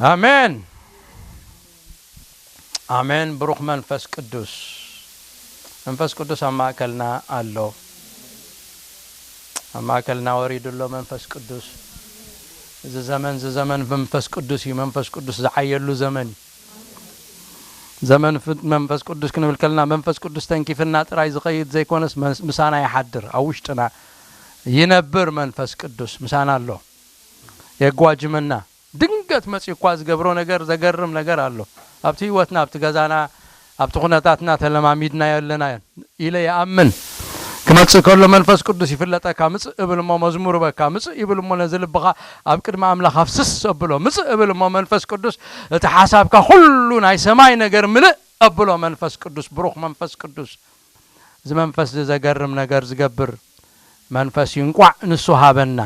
ኣሜን። ኣሜን። ብሩኽ መንፈስ ቅዱስ። መንፈስ ቅዱስ ኣብ ማእከልና ኣሎ። ኣብ ማእከልና ወሪዱ ኣሎ መንፈስ ቅዱስ። እዚ ዘመን፣ እዚ ዘመን መንፈስ ቅዱስ እዩ። መንፈስ ቅዱስ ዝዓየሉ ዘመን እዩ። ዘመን ፍ-፣ መንፈስ ቅዱስ ክንብል ከለና መንፈስ ቅዱስ ተንኪፍና ጥራይ ዝኸይድ ዘይኮነስ መስ-፣ ምሳና ይሓድር፣ ኣብ ውሽጥና ይነብር መንፈስ ቅዱስ ምሳና ኣሎ። የጓጅመና። ድንገት መጺኡ እኳ ዝገብሮ ነገር ዘገርም ነገር ኣሎ። ኣብቲ ህይወትና፣ ኣብቲ ገዛና፣ ኣብቲ ኩነታትና ተለማሚድናዮ ኣለና ኢለ ይኣምን። ክመጽእ ከሎ መንፈስ ቅዱስ ይፍለጠካ። ምጽእ እብል እሞ መዝሙር በካ። ምጽእ ይብል እሞ ነዚ ልብኻ ኣብ ቅድሚ ኣምላኽ ኣፍስስ ኣብሎ። ምጽእ እብል እሞ መንፈስ ቅዱስ እቲ ሓሳብካ ኩሉ ናይ ሰማይ ነገር ምልእ ኣብሎ። መንፈስ ቅዱስ፣ ብሩኽ መንፈስ ቅዱስ፣ እዚ መንፈስ እዚ ዘገርም ነገር ዝገብር መንፈስ እዩ። እንቋዕ ንሱ ሃበና።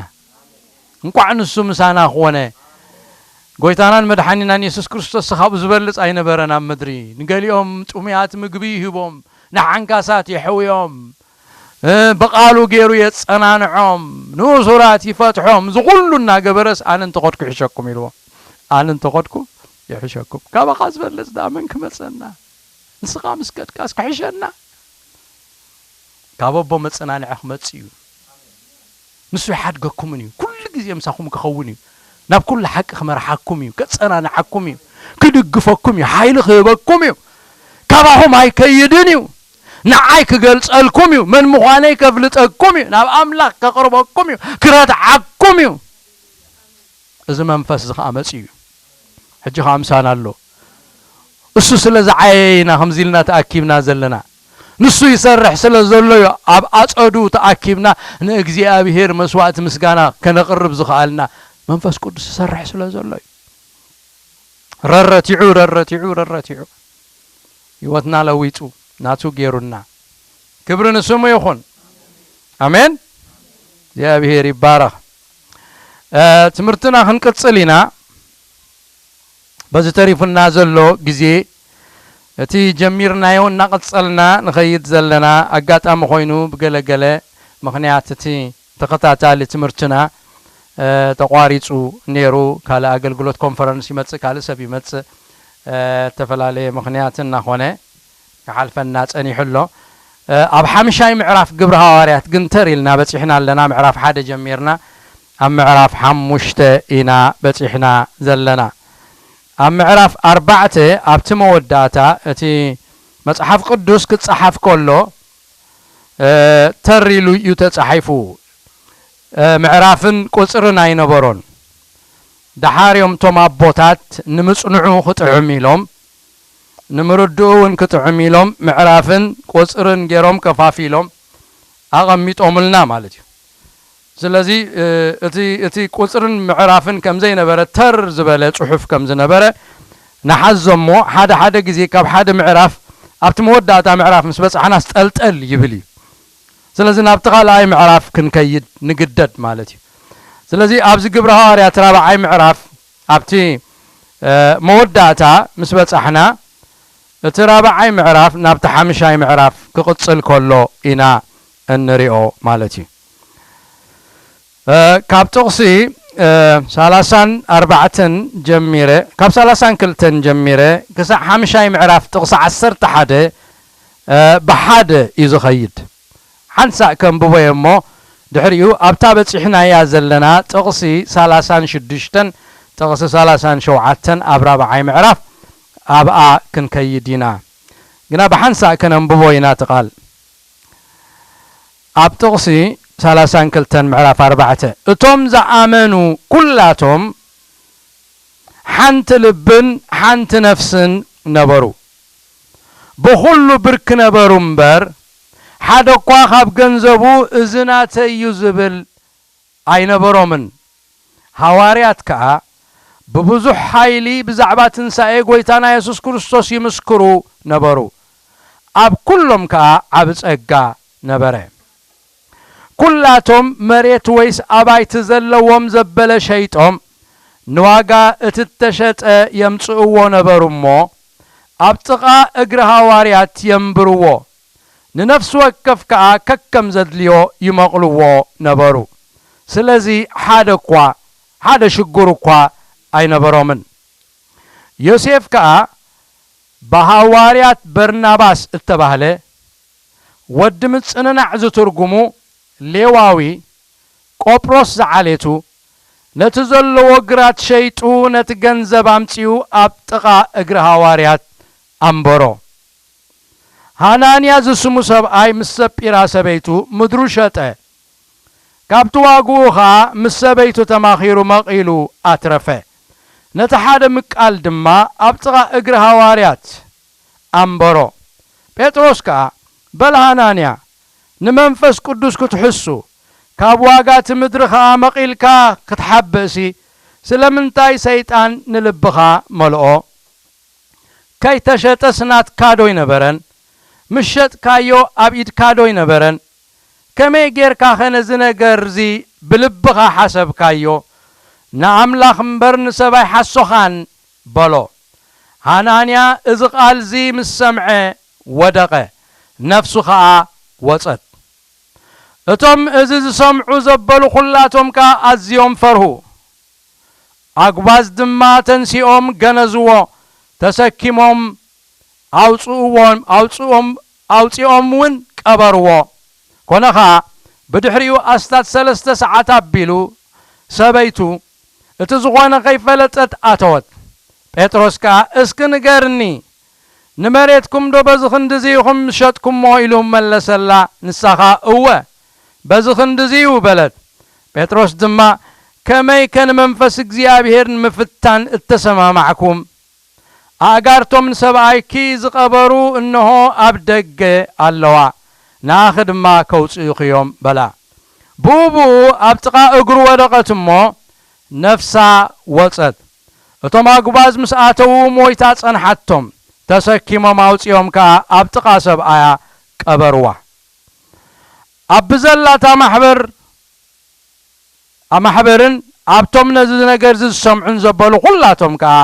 እንቋዕ ንሱ ምሳና ኾነ። ጎይታናን መድሓኒናን የሱስ ክርስቶስ ካብኡ ዝበልጽ ኣይነበረን ኣብ ምድሪ። ንገሊኦም ጥሙያት ምግቢ ይህቦም፣ ንዓንካሳት የሕውዮም፣ እ፣ ብቓሉ ገይሩ የጸናንዖም፣ ንእሱራት ይፈትሖም። እዚ ኩሉ እናገበረስ ኣነ እንተኸድኩ ይሕሸኩም ኢልዎ። ኣነ እንተኸድኩ ይሕሸኩም። ካባኻ ዝበልጽ ደኣ መን ክመጸና? ንስኻ ምስ ከድካስ ክሕሸና? ካብ ኣቦ መጸናንዒ ክመጽእ እዩ። ንሱ ይሓድገኩምን እዩ። ኩሉ ግዜ ምሳኹም ክኸውን እዩ። ናብ ኩሉ ሓቂ ክመርሓኩም እዩ። ከጸናንዓኩም እዩ። ክድግፈኩም እዩ። ሓይሊ ክህበኩም እዩ። ካባኹም ኣይከይድን እዩ። ንዓይ ክገልጸልኩም እዩ። መን ምዃነይ ከፍልጠኩም እዩ። ናብ ኣምላኽ ከቕርበኩም እዩ። ክረትዓኩም እዩ። እዚ መንፈስ እዚ ኸዓ መጺኡ እዩ። ሕጂ ኸዓ ምሳና ኣሎ። እሱ ስለ ዝዓየየ ኢና ከምዚ ኢልና ተኣኪብና ዘለና። ንሱ ይሰርሕ ስለ ዘሎ እዩ ኣብ ኣጸዱ ተኣኪብና ንእግዚኣብሔር መስዋእቲ ምስጋና ከነቕርብ ዝኸኣልና። መንፈስ ቅዱስ ይሰርሕ ስለ ዘሎ እዩ። ረረቲዑ፣ ረረቲዑ፣ ረረቲዑ ህይወትና ለዊጡ ናቱ ገይሩና። ክብሪ ንስሙ ይኹን። ኣሜን። እግዚኣብሔር ይባረኽ። እ፣ ትምህርትና ክንቅጽል ኢና። በዚ ተሪፉና ዘሎ ግዜ እቲ ጀሚርናዮ እናቐጸልና ንኸይድ ዘለና ኣጋጣሚ ኮይኑ ብገለገለ ምኽንያት እቲ ተኸታታሊ ትምህርትና፣ እ፣ ተቋሪጹ ነይሩ። ካልእ ኣገልግሎት ኮንፈረንስ ይመጽእ፣ ካልእ ሰብ ይመጽእ፣ እ፣ እተፈላለየ ምኽንያት እናኾነ ክሓልፈና ጸኒሑ ኣሎ። እ፣ ኣብ ሓምሻይ ምዕራፍ ግብሪ ሃዋርያት ግን ተር ኢልና በጺሕና ኣለና። ምዕራፍ ሓደ ጀሚርና ኣብ ምዕራፍ ሓሙሽተ ኢና በጺሕና ዘለና። ኣብ ምዕራፍ ኣርባዕተ ኣብቲ መወዳእታ እቲ መጽሓፍ ቅዱስ ክጸሓፍ ከሎ፣ እ፣ ተር ኢሉ እዩ ተጻሒፉ። እ፣ ምዕራፍን ቁጽርን ኣይነበሮን። ደሓር እዮም እቶም ኣቦታት ንምጽንዑ ክጥዕም ኢሎም፣ ንምርድኡ እውን ክጥዕም ኢሎም ምዕራፍን ቁጽርን ገይሮም ከፋፊሎም ኣቐሚጦምልና ማለት እዩ። ስለዚ፣ እ፣ እቲ፣ እቲ ቁጽርን ምዕራፍን ከም ዘይነበረ፣ ተር ዝበለ ጽሑፍ ከም ዝነበረ ንሓዞ እሞ፣ ሓደ ሓደ ግዜ ካብ ሓደ ምዕራፍ ኣብቲ መወዳእታ ምዕራፍ ምስ በጻሕናስ ጠልጠል ይብል እዩ። ስለዚ ናብቲ ካልኣይ ምዕራፍ ክንከይድ ንግደድ ማለት እዩ። ስለዚ ኣብዚ ግብሪ ሃዋርያት ራብዓይ ምዕራፍ ኣብቲ፣ እ፣ መወዳእታ ምስ በጻሕና፣ እቲ ራብዓይ ምዕራፍ ናብቲ ሓምሻይ ምዕራፍ ክቕጽል ከሎ ኢና እንሪኦ ማለት እዩ። እ፣ ካብ ጥቕሲ፣ እ፣ ሰላሳን ኣርባዕተን ጀሚረ፣ ካብ ሰላሳን ክልተን ጀሚረ ክሳዕ ሓምሻይ ምዕራፍ ጥቕሲ ዓሰርተ ሓደ፣ እ፣ ብሓደ እዩ ዝኸይድ። ሓንሳእ ከንብቦ እየ እሞ፣ ድሕሪኡ ኣብታ በጺሕናያ ዘለና ጥቕሲ ሰላሳን ሽዱሽተን፣ ጥቕሲ ሰላሳን ሸውዓተን ኣብ ራብዓይ ምዕራፍ ኣብኣ ክንከይድ ኢና። ግና ብሓንሳእ ከነንብቦ ኢና እቲ ቃል። ኣብ ጥቕሲ ሰላሳን ክልተን ምዕራፍ ኣርባዕተ፣ እቶም ዝኣመኑ ኩላቶም ሓንቲ ልብን ሓንቲ ነፍስን ነበሩ። ብኹሉ ብርክ ነበሩ እምበር፣ ሓደ እኳ ካብ ገንዘቡ እዚ ናተይ እዩ ዝብል ኣይነበሮምን። ሃዋርያት ከኣ ብብዙሕ ሓይሊ ብዛዕባ ትንሳኤ ጐይታና የሱስ ክርስቶስ ይምስክሩ ነበሩ። ኣብ ኩሎም ከኣ ዓቢ ጸጋ ነበረ። ኩላቶም መሬት ወይስ ኣባይቲ ዘለዎም ዘበለ ሸይጦም፣ ንዋጋ እቲ እተሸጠ የምጽእዎ ነበሩ እሞ፣ ኣብ ጥቓ እግሪ ሃዋርያት የንብርዎ፣ ንነፍሲ ወከፍ ከኣ ከከም ዘድልዮ ይመቕልዎ ነበሩ። ስለዚ ሓደ እኳ፣ ሓደ ሽጉር እኳ ኣይነበሮምን። ዮሴፍ ከኣ ብሃዋርያት በርናባስ እተባህለ፣ ወዲ ምጽንናዕ ዝትርጉሙ ሌዋዊ፣ ቆጵሮስ ዝዓሌቱ፣ ነቲ ዘለዎ ግራት ሸይጡ ነቲ ገንዘብ ኣምጺኡ ኣብ ጥቓ እግሪ ሃዋርያት ኣንበሮ። ሃናንያ ዝስሙ ሰብኣይ ምስ ሰጲራ ሰበይቱ ምድሩ ሸጠ። ካብቲ ዋግኡ ኸኣ ምስ ሰበይቱ ተማኺሩ መቒሉ ኣትረፈ። ነቲ ሓደ ምቃል ድማ ኣብ ጥቓ እግሪ ሃዋርያት ኣንበሮ። ጴጥሮስ ከኣ፣ በል ሃናንያ፣ ንመንፈስ ቅዱስ ክትሕሱ፣ ካብ ዋጋ እቲ ምድሪ ኸኣ መቒልካ ክትሓብእሲ፣ ስለምንታይ ሰይጣን ንልብኻ መልኦ? ከይተሸጠስ ናትካ ዶ ኣይነበረን? ምስ ሸጥካዮ ኣብ ኢድካ ዶ ኣይነበረን? ከመይ ጌርካኸ ነዚ ነገርዚ ብልብኻ ሓሰብካዮ? ንኣምላኽ እምበር ንሰብ ኣይሓሶኻን በሎ። ሃናንያ እዚ ቃልዚ ምስ ሰምዐ ወደቐ፣ ነፍሱ ኸኣ ወጸት። እቶም እዚ ዝሰምዑ ዘበሉ ኹላቶም ከኣ ኣዝዮም ፈርሁ። ኣጉባዝ ድማ ተንሲኦም ገነዝዎ፣ ተሰኪሞም ኣውጽእዎም፣ ኣውጽኦም፣ ኣውጺኦም እውን ቀበርዎ። ኮነ ኸኣ ብድሕሪኡ ኣስታት ሰለስተ ሰዓት ኣቢሉ ሰበይቱ እቲ ዝኾነ ከይፈለጠት ኣተወት። ጴጥሮስ ከኣ እስኪ ንገርኒ፣ ንመሬትኩም ዶ በዚ ክንድዚ ኢኹም ዝሸጥኩሞ? ኢሉ መለሰላ። ንሳ ኸኣ እወ፣ በዚ ክንድዚ እዩ በለት። ጴጥሮስ ድማ ከመይከ ንመንፈስ እግዚኣብሔር ንምፍታን እተሰማማዕኩም? ኣእጋርቶም ንሰብኣይኪ ዝቐበሩ እንሆ ኣብ ደገ ኣለዋ፣ ንኣኺ ድማ ከውጽኡኺ እዮም በላ። ብኡ ብኡ ኣብ ጥቓ እግሩ ወደቐት እሞ ነፍሳ ወጸት። እቶም ኣጉባዝ ምስ ኣተዉ ሞይታ ጸንሓቶም፣ ተሰኪሞም ኣውጺኦም ከኣ ኣብ ጥቓ ሰብኣያ ቀበርዋ። ኣብ ብዘላታ ማሕበር ኣብ ማሕበርን ኣብቶም ነዚ ነገር እዚ ዝሰምዑን ዘበሉ ኩላቶም ከኣ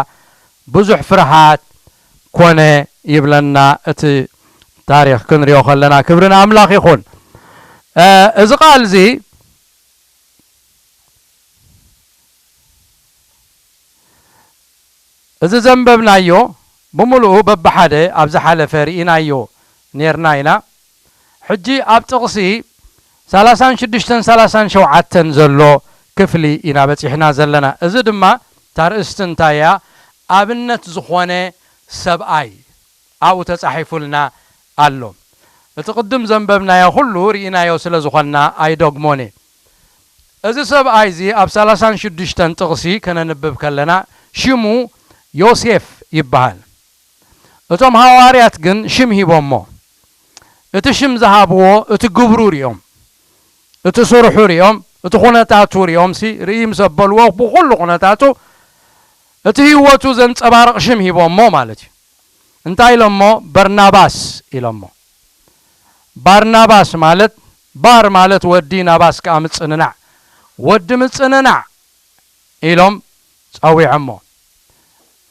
ብዙሕ ፍርሃት ኮነ ይብለና እቲ ታሪኽ ክንሪኦ ከለና። ክብሪ ንኣምላኽ ይኹን። እ፣ እዚ ቃል እዚ እዚ ዘንበብናዮ ብምሉኡ በብሓደ ኣብ ዝሓለፈ ርኢናዮ ኔርና ኢና። ሕጂ ኣብ ጥቕሲ ሰላሳን ሽዱሽተን ሰላሳን ሸውዓተን ዘሎ ክፍሊ ኢና በጺሕና ዘለና። እዚ ድማ እታ ርእስቲ እንታይ እያ? ኣብነት ዝኾነ ሰብኣይ ኣብኡ ተጻሒፉልና ኣሎ። እቲ ቅድም ዘንበብናዮ ኩሉ ርኢናዮ ስለ ዝኾንና ኣይደግሞን እየ። እዚ ሰብኣይ እዚ ኣብ ሰላሳን ሽዱሽተን ጥቕሲ ከነንብብ ከለና ሽሙ ዮሴፍ ይበሃል። እቶም ሃዋርያት ግን ሽም ሂቦሞ። እቲ ሽም ዝሃብዎ እቲ ግብሩ ሪኦም፣ እቲ ስርሑ ሪኦም፣ እቲ ኩነታቱ ሪኦም ሲ ርኢ ምስ ኣበልዎ ብኹሉ ኩነታቱ እቲ ህይወቱ ዘንጸባርቕ ሽም ሂቦሞ ማለት እዩ። እንታይ ኢሎሞ? በርናባስ ኢሎሞ። ባርናባስ ማለት፣ ባር ማለት ወዲ፣ ናባስ ከኣ ምጽንናዕ፣ ወዲ ምጽንናዕ ኢሎም ጸዊዖሞ።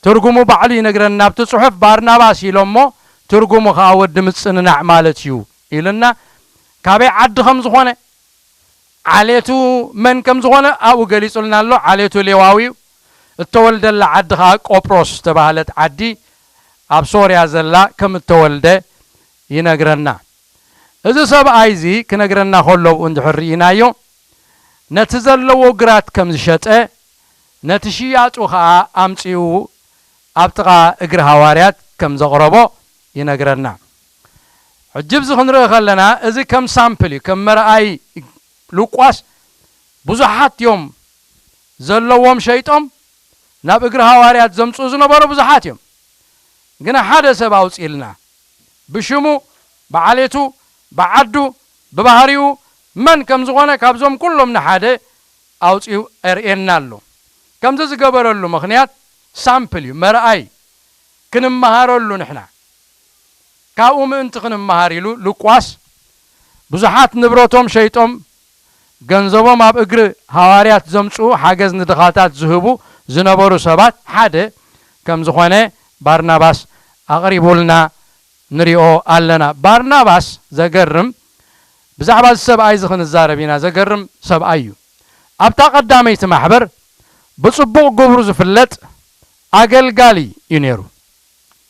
ትርጉሙ ባዕሉ ይነግረና ኣብቲ ጽሑፍ። ባርናባስ ኢሎሞ ትርጉሙ ከኣ ወዲ ምጽንናዕ ማለት እዩ ኢልና፣ ካበይ ዓዲ ከም ዝኾነ፣ ዓሌቱ መን ከም ዝኾነ ኣብኡ ገሊጹልና ኣሎ። ዓሌቱ ሌዋዊ እዩ። እተወልደላ ዓዲ ከኣ ቆጵሮስ ዝተባህለት ዓዲ ኣብ ሶርያ ዘላ ከም እተወልደ ይነግረና። እዚ ሰብኣይ እዚ ክነግረና ከሎ ኣብኡ እንድሕር ርኢናዮ፣ ነቲ ዘለዎ ግራት ከም ዝሸጠ፣ ነቲ ሽያጡ ኸኣ ኣምጺኡ ኣብ ጥቓ እግሪ ሃዋርያት ከም ዘቕረቦ ይነግረና። ሕጂ ኣብዚ ክንርኢ ከለና፣ እዚ ከም ሳምፕል እዩ፣ ከም መርኣይ። ሉቃስ ብዙሓት እዮም ዘለዎም ሸይጦም ናብ እግሪ ሃዋርያት ዘምጽኡ ዝነበሩ ብዙሓት እዮም። ግና ሓደ ሰብ ኣውጺእልና፣ ብሽሙ፣ ብዓሌቱ፣ ብዓዱ፣ ብባህሪኡ መን ከም ዝኾነ ካብዞም ኩሎም ንሓደ ኣውጺኡ ኣርእየና ኣሎ። ከምዚ ዝገበረሉ ምኽንያት ሳምፕል እዩ፣ መርኣይ፣ ክንመሃረሉ ንሕና። ካብኡ ምእንቲ ክንመሃር ኢሉ ሉቃስ ብዙሓት ንብረቶም ሸይጦም ገንዘቦም ኣብ እግሪ ሃዋርያት ዘምጽኡ፣ ሓገዝ ንድኻታት ዝህቡ ዝነበሩ ሰባት ሓደ ከም ዝኾነ ባርናባስ ኣቕሪቡልና ንሪኦ ኣለና። ባርናባስ ዘገርም፣ ብዛዕባ እዚ ሰብኣይ እዚ ክንዛረብ ኢና፣ ዘገርም ሰብኣይ እዩ። ኣብታ ቀዳመይቲ ማሕበር ብጽቡቕ ግብሩ ዝፍለጥ፣ ኣገልጋሊ እዩ ነይሩ።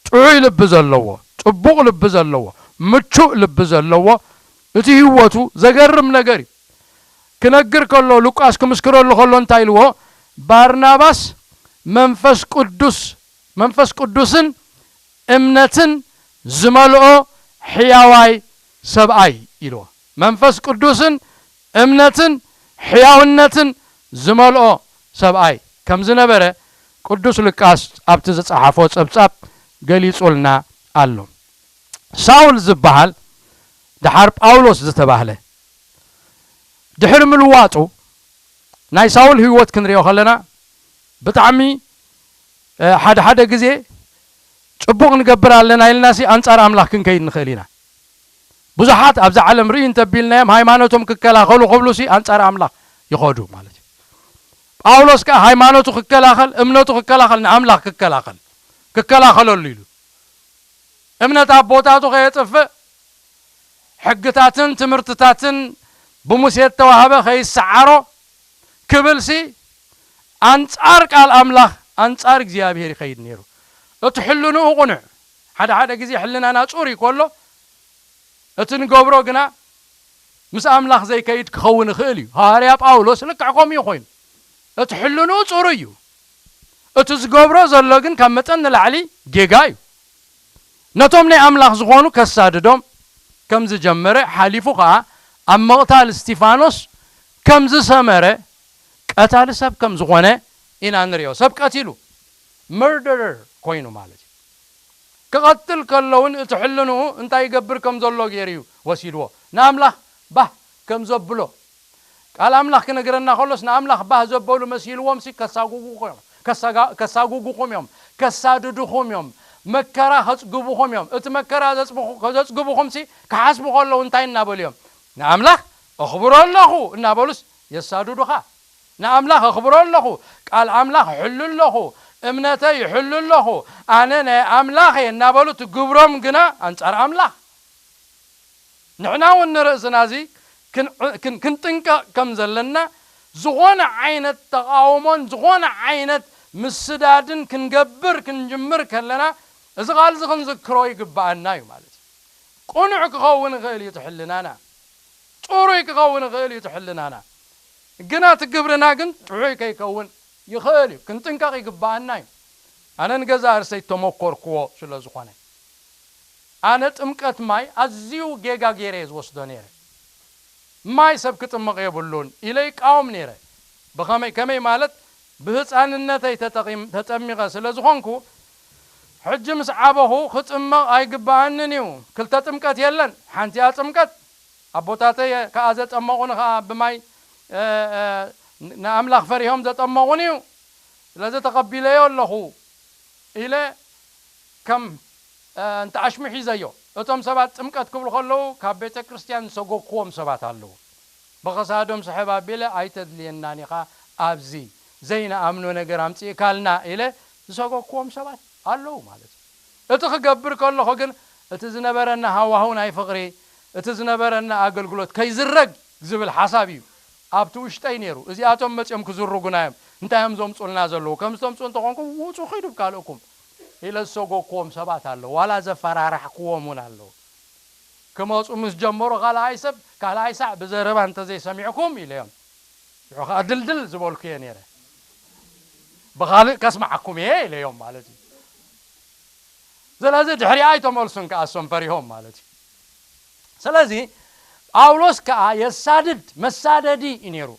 ጥዑይ ልቢ ዘለዎ፣ ጽቡቕ ልቢ ዘለዎ፣ ምቹእ ልቢ ዘለዎ፣ እቲ ህይወቱ ዘገርም ነገር እዩ። ክነግር ከሎ፣ ሉቃስ ክምስክረሉ ከሎ እንታይ ኢልዎ? "ባርናባስ መንፈስ ቅዱስ፣ መንፈስ ቅዱስን እምነትን ዝመልኦ ሕያዋይ ሰብኣይ" ኢልዎ። መንፈስ ቅዱስን እምነትን ሕያውነትን ዝመልኦ ሰብኣይ ከም ዝነበረ ቅዱስ ሉቃስ ኣብቲ ዝጸሓፎ ጸብጻብ ገሊጹልና ኣሎ። ሳውል ዝበሃል፣ ደሓር ጳውሎስ ዝተባህለ፣ ድሕሪ ምልዋጡ፣ ናይ ሳውል ህይወት ክንሪኦ ከለና፣ ብጣዕሚ፣ እ፣ ሓደ ሓደ ግዜ ጽቡቕ ንገብር ኣለና ኢልናሲ ኣንጻር ኣምላኽ ክንከይድ ንኽእል ኢና። ብዙሓት ኣብዛ ዓለም ርኢ እንተቢልናዮም፣ ሃይማኖቶም ክከላኸሉ ክብሉሲ ኣንጻር ኣምላኽ ይኸዱ ማለት እዩ። ጳውሎስ ከኣ ሃይማኖቱ ክከላኸል፣ እምነቱ ክከላኸል፣ ንኣምላኽ ክከላኸል፣ ክከላኸለሉ ኢሉ። እምነት ኣቦታቱ ከየጥፍእ፣ ሕግታትን ትምህርትታትን ብሙሴ እተዋህበ ከይሰዓሮ ክብልሲ፣ ኣንጻር ቃል ኣምላኽ፣ ኣንጻር እግዚኣብሄር ይኸይድ ነይሩ። እቲ ሕልንኡ ቕኑዕ፣ ሓደ ሓደ ግዜ ሕልናና ጽሩይ ከሎ፣ እቲ ንገብሮ ግና ምስ ኣምላኽ ዘይከይድ ክኸውን ይኽእል እዩ። ሃዋርያ ጳውሎስ ልክዕ ከምኡ እዩ ኮይኑ። እቲ ሕልንኡ ጽሩይ እዩ። እቲ ዝገብሮ ዘሎ ግን ካብ መጠን ንላዕሊ ጌጋ እዩ። ነቶም ናይ ኣምላኽ ዝኾኑ ከሳድዶም ከም ዝጀመረ፣ ሓሊፉ ኸኣ ኣብ ምቕታል እስቲፋኖስ ከም ዝሰመረ፣ ቀታሊ ሰብ ከም ዝኾነ ኢና ንሪኦ። ሰብ ቀቲሉ፣ መርደረር ኮይኑ ማለት እዩ። ክቐትል ከሎ እውን እቲ ሕልንኡ እንታይ ይገብር ከም ዘሎ ገይሩ እዩ ወሲድዎ። ንኣምላኽ ባህ ከም ዘብሎ፣ ቃል ኣምላኽ ክነግረና ከሎስ፣ ንኣምላኽ ባህ ዘበሉ መሲልዎምሲ ከሳጉጉ ኮ-፣ ከሳጋ-፣ ከሳጉጉኹም እዮም፣ ከሳድዱኹም እዮም፣ መከራ ከጽግቡኹም እዮም። እቲ መከራ ዘጽብኹ-፣ ዘጽግቡኹምሲ ክሓስቡ ከለዉ እንታይ እናበሉ እዮም? "ንኣምላኽ እኽብሮ ኣለኹ" እናበሉስ የሳድዱኻ። "ንኣምላኽ እኽብሮ ኣለኹ፣ ቃል ኣምላኽ እሕሉ ኣለኹ፣ እምነተይ ይሕሉ ኣለኹ፣ ኣነ ናይ ኣምላኽ እየ" እናበሉ፣ እቲ ግብሮም ግና ኣንጻር ኣምላኽ። ንሕና እውን ንርእስና እዚ ክን-፣ ክን-፣ ክንጥንቀቕ ከም ዘለና፣ ዝኾነ ዓይነት ተቓውሞን ዝኾነ ዓይነት ምስዳድን ክንገብር ክንጅምር ከለና፣ እዚ ቃል እዚ ክንዝክሮ ይግብኣና እዩ ማለት እዩ። ቅኑዕ ክኸውን ይኽእል እዩ እቲ ሕልናና። ጽሩይ ክኸውን ይኽእል እዩ እቲ ሕልናና። ግና እቲ ግብርና ግን ጥዑይ ከይከውን ይኽእል እዩ። ክንጥንቀቕ ይግብኣና እዩ። ኣነ ንገዛእ ርእሰይ ተመኮርክዎ ስለ ዝኾነ፣ ኣነ ጥምቀት ማይ ኣዝዩ ጌጋ ገይረ እየ ዝወስዶ ነይረ። ማይ ሰብ ክጥምቕ የብሉን ኢለ ይቃወም ነይረ። ብኸመይ? ከመይ ማለት? ብህፃንነተይ ተጠቒም-፣ ተጠሚቐ ስለ ዝኾንኩ፣ ሕጂ ምስ ዓበኹ ክጥመቕ ኣይግብኣንን እዩ። ክልተ ጥምቀት የለን፣ ሓንቲኣ ጥምቀት። ኣቦታተይ ከኣ ዘጠመቑኒ ከኣ ብማይ፣ እ፣ እ፣ ንኣምላኽ ፈሪሆም ዘጠመቑኒ እዩ። ስለዚ ተቐቢለዮ ኣለኹ ኢለ ከም፣ እ፣ እንተ ኣሽሙ ሒዘዮ። እቶም ሰባት ጥምቀት ክብሉ ከለዉ፣ ካብ ቤተ ክርስቲያን ዝሰጎግክዎም ሰባት ኣለዉ። ብኸሳዶም ስሕብ ኣቢለ፣ "ኣይተድልየናን ኢኻ ኣብዚ፣ ዘይንኣምኖ ነገር ኣምጺእካልና" ኢለ ዝሰጎግክዎም ሰባት ኣለዉ ማለት እዩ። እቲ ክገብር ከለኹ ግን፣ እቲ ዝነበረና ሃዋህው ናይ ፍቕሪ፣ እቲ ዝነበረና ኣገልግሎት ከይዝረግ ዝብል ሓሳብ እዩ ኣብቲ ውሽጠይ ነይሩ። "እዚኣቶም መጺኦም ክዝርጉና እዮም፣ እንታይ እዮም ዘምጹልና ዘለዉ? ከም ዝተምጹ እንተኾንኩም፣ ውጹ፣ ኺዱ ብካልእኩም" ኢለ ዝሰጎግክዎም ሰባት ኣለዉ። ዋላ ዘፈራራሕክዎም እውን ኣለዉ። ክመጹ ምስ ጀመሩ፣ ካልኣይ ሰብ፣ ካልኣይ ሳዕ ብዘረባ እንተዘይሰሚዕኩም ኢለዮም። ሽዑ ኸኣ ድልድል ዝበልኩ እየ ነይረ። "ብኻልእ ከስምዓኩም እየ" ኢለዮም ማለት እዩ። ስለዚ ድሕሪኣ ኣይተመልሱን ከኣ እሶም ፈሪሆም ማለት እዩ። ስለዚ ጳውሎስ ከኣ የሳድድ፣ መሳደዲ እዩ ነይሩ።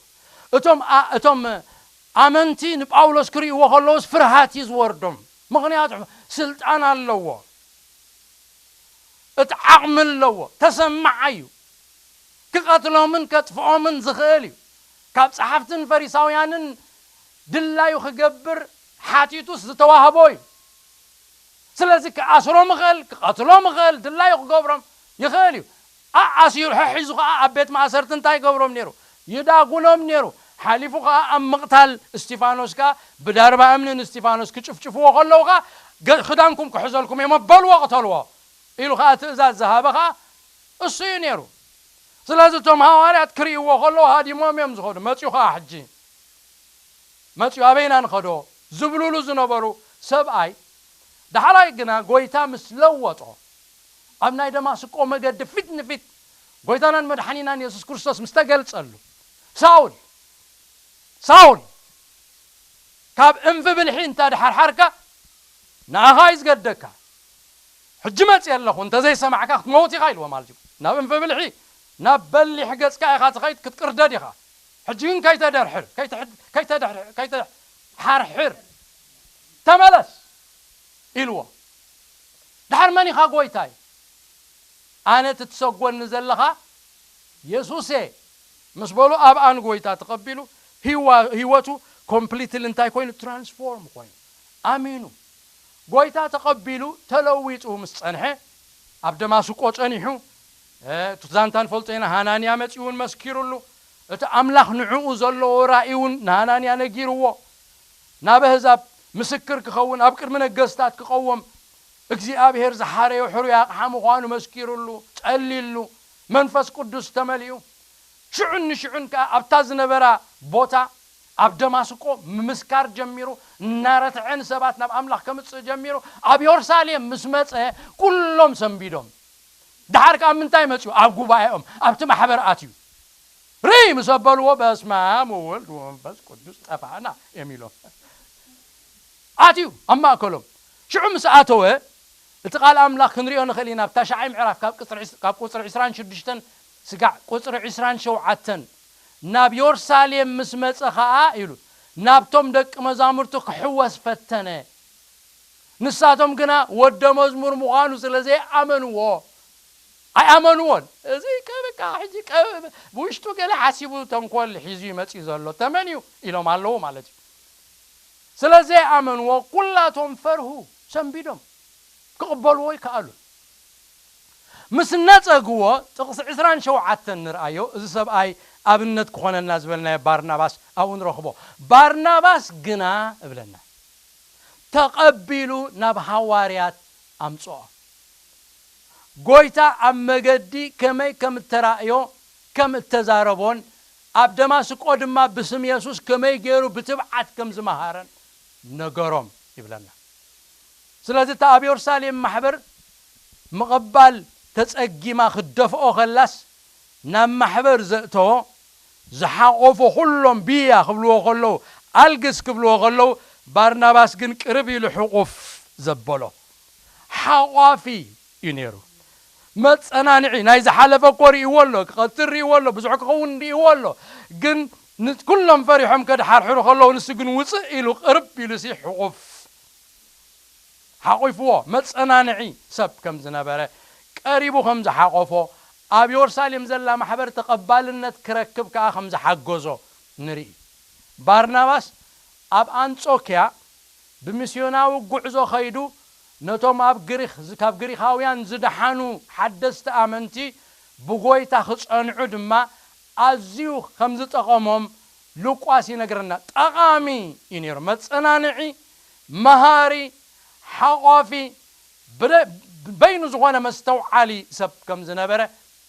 እቶም ኣ-፣ እቶም ኣመንቲ ንጳውሎስ ክርእይዎ ከለዉስ ፍርሃት እዩ ዝወርዶም። ምኽንያቱ ስልጣን ኣለዎ። እቲ ዓቕሚ ኣለዎ። ተሰማዓይ እዩ። ክቐትሎምን ከጥፍኦምን ዝኽእል እዩ። ካብ ጸሓፍትን ፈሪሳውያንን ድላዩ ክገብር ሓቲቱስ ዝተዋህቦ እዩ። ስለዚ ክኣስሮም ይኽእል፣ ክቐትሎም ይኽእል፣ ድላዩ ክገብሮም ይኽእል እዩ። ኣኣሲሩ ሒዙ ኸኣ ኣብ ቤት ማእሰርቲ እንታይ ይገብሮም ነይሩ? ይዳጉኖም ነይሩ። ሓሊፉ ኸኣ ኣብ ምቕታል እስቲፋኖስ ከኣ ብዳርባ እምኒ ንእስቲፋኖስ ክጭፍጭፍዎ ከለዉ ኸኣ፣ "ገ-፣ ክዳንኩም ክሕዘልኩም እየ እሞ በልዎ ቅተልዎ" ኢሉ ኸኣ ትእዛዝ ዝሃበ ኸኣ እሱ እዩ ነይሩ። ስለዚ እቶም ሃዋርያት ክርእይዎ ከለዉ ሃዲሞም እዮም ዝኸዱ። መጺኡ ኸኣ ሕጂ፣ መጺኡ ኣበይና ንኸዶ ዝብሉሉ ዝነበሩ ሰብኣይ። ዳሕራይ ግና ጎይታ ምስ ለወጦ፣ ኣብ ናይ ደማስቆ መገዲ ፊት ንፊት ጎይታናን መድሓኒናን የሱስ ክርስቶስ ምስ ተገልጸሉ፣ ሳውል፣ ሳውል፣ ካብ እንፊ ብልሒ እንተ ድሓርሓርካ፣ ንኣኻ እዩ ዝገደካ። ሕጂ መጽእ ኣለኹ፣ እንተ ዘይሰማዕካ ክትመውት ኢኻ ኢልዎ ማለት እዩ። ናብ እንፊ ብልሒ፣ ናብ በሊሕ ገጽካ ኢኻ ትኸይድ፣ ክትቅርደድ ኢኻ። ሕጂ ግን ከይተደርሕር፣ ከይተሕድ-፣ ከይተደርሕ-፣ ከይተሓርሕር፣ ተመለስ ኢልዎ። ድሓር መን ኢኻ ጎይታይ? ኣነ ትትሰጎኒ ዘለኻ የሱስ እየ ምስ በሉ፣ ኣብኣ ንጎይታ ተቐቢሉ፣ ህይዋ-፣ ህይወቱ ኮምፕሊትሊ እንታይ ኮይኑ? ትራንስፎርም ኮይኑ፣ ኣሚኑ። ጎይታ ተቐቢሉ ተለዊጡ ምስ ጸንሐ፣ ኣብ ደማስቆ ጸኒሑ፣ እ፣ እቲ ዛንታ ንፈልጦ ኢና፣ ሃናንያ መጺኡ እውን መስኪሩሉ። እቲ ኣምላኽ ንዕኡ ዘለዎ ራእይ እውን ንሃናንያ ነጊርዎ። ናብ ኣህዛብ ምስክር ክኸውን፣ ኣብ ቅድሚ ነገስታት ክቐውም፣ እግዚኣብሔር ዝሓረዮ ሕሩይ ኣቕሓ ምዃኑ መስኪሩሉ፣ ጸሊሉ፣ መንፈስ ቅዱስ ተመሊኡ። ሽዑን ንሽዑን ከኣ ኣብታ ዝነበራ ቦታ ኣብ ደማስቆ ምምስካር ጀሚሩ፣ እናረትዐ ንሰባት ናብ ኣምላኽ ከምጽእ ጀሚሩ። ኣብ የሩሳሌም ምስ መጸ፣ ኩሎም ሰንቢዶም። ደሓር ከኣ ምንታይ መጽኡ? ኣብ ጉባኤኦም፣ ኣብቲ ማሕበር ኣትዩ። ርይ ምስ ኣበልዎ፣ "በስመ ኣብ ወወልድ ወመንፈስ ቅዱስ ጠፋእና" እዮም ኢሎም። ኣትዩ ኣብ ማእከሎም። ሽዑ ምስ ኣተወ፣ እቲ ቃል ኣምላኽ ክንሪኦ ንኽእል ኢና። ኣብ ታሽዓይ ምዕራፍ ካብ ቁጽሪ ዕስ-፣ ካብ ቁጽሪ ዕስራን ሽዱሽተን ስጋዕ ቁጽሪ ዕስራን ሸውዓተን፣ "ናብ የሩሳሌም ምስ መጸ ኸኣ" ኢሉ፣ "ናብቶም ደቂ መዛሙርቱ ክሕወስ ፈተነ። ንሳቶም ግና ወደ መዝሙር ምዃኑ ስለ ዘይኣመንዎ" ኣይኣመንዎን። እዚ ከ-፣ በቃ ሕጂ ከ-፣ ብውሽጡ ገለ ሓሲቡ ተንኮል ሒዙ ይመጽእ ዘሎ ተመን እዩ ኢሎም ኣለዉ ማለት እዩ። ስለ ዘይኣመንዎ ኩላቶም ፈርሁ፣ ሰንቢዶም፣ ክቕበልዎ ይከኣሉን። ምስ ነጸግዎ፣ ጥቕሲ ዕስራን ሸውዓተን ንርኣዮ፣ እዚ ሰብኣይ ኣብነት ክኾነና ዝበልናዮ ባርናባስ ኣብኡ ንረኽቦ። ባርናባስ ግና እብለና፣ ተቐቢሉ ናብ ሃዋርያት ኣምጽኦ። ጎይታ ኣብ መገዲ ከመይ ከም እተራእዮ፣ ከም እተዛረቦን፣ ኣብ ደማስቆ ድማ ብስም የሱስ ከመይ ገይሩ ብትብዓት ከም ዝመሃረን ነገሮም ይብለና። ስለዚ፣ እታ ኣብ የሩሳሌም ማሕበር ምቕባል ተጸጊማ ክትደፍኦ ከላስ፣ ናብ ማሕበር ዘእተዎ፣ ዝሓቖፎ ኩሎም ብያ ክብልዎ ከለዉ፣ ኣልግስ ክብልዎ ከለዉ፣ ባርናባስ ግን ቅርብ ኢሉ ሕቑፍ ዘበሎ። ሓቋፊ እዩ ነይሩ። መጸናንዒ፣ ናይ ዝሓለፈ እኮ ርእይዎ ኣሎ፣ ክቐጽል ርእይዎ ኣሎ፣ ብዙሕ ክኸውን ርእይዎ ኣሎ። ግን ን-፣ ኩሎም ፈሪሖም ከድሓርሕሩ ከለዉ፣ ንሱ ግን ውጽእ ኢሉ፣ ቅርብ ኢሉ ሲ ሕቑፍ። ሓቑፍዎ፣ መጸናንዒ ሰብ ከም ዝነበረ፣ ቀሪቡ ከም ዝሓቖፎ፣ ኣብ የሩሳሌም ዘላ ማሕበር ተቐባልነት ክረክብ ከኣ ከም ዝሓገዞ ንርኢ። ባርናባስ ኣብ ኣንጾክያ ብሚስዮናዊ ጉዕዞ ኸይዱ፣ ነቶም ኣብ ግሪኽ፣ ካብ ግሪኻውያን ዝደሓኑ ሓደስቲ ኣመንቲ ብጎይታ ክጸንዑ ድማ ኣዝዩ ከም ዝጠቐሞም ሉቃስ ይነግረና። ጠቓሚ እዩ ነይሩ። መጸናንዒ፣ መሃሪ፣ ሓቋፊ፣ ብደ-፣ በይኑ ዝኾነ መስተውዓሊ ሰብ ከም ዝነበረ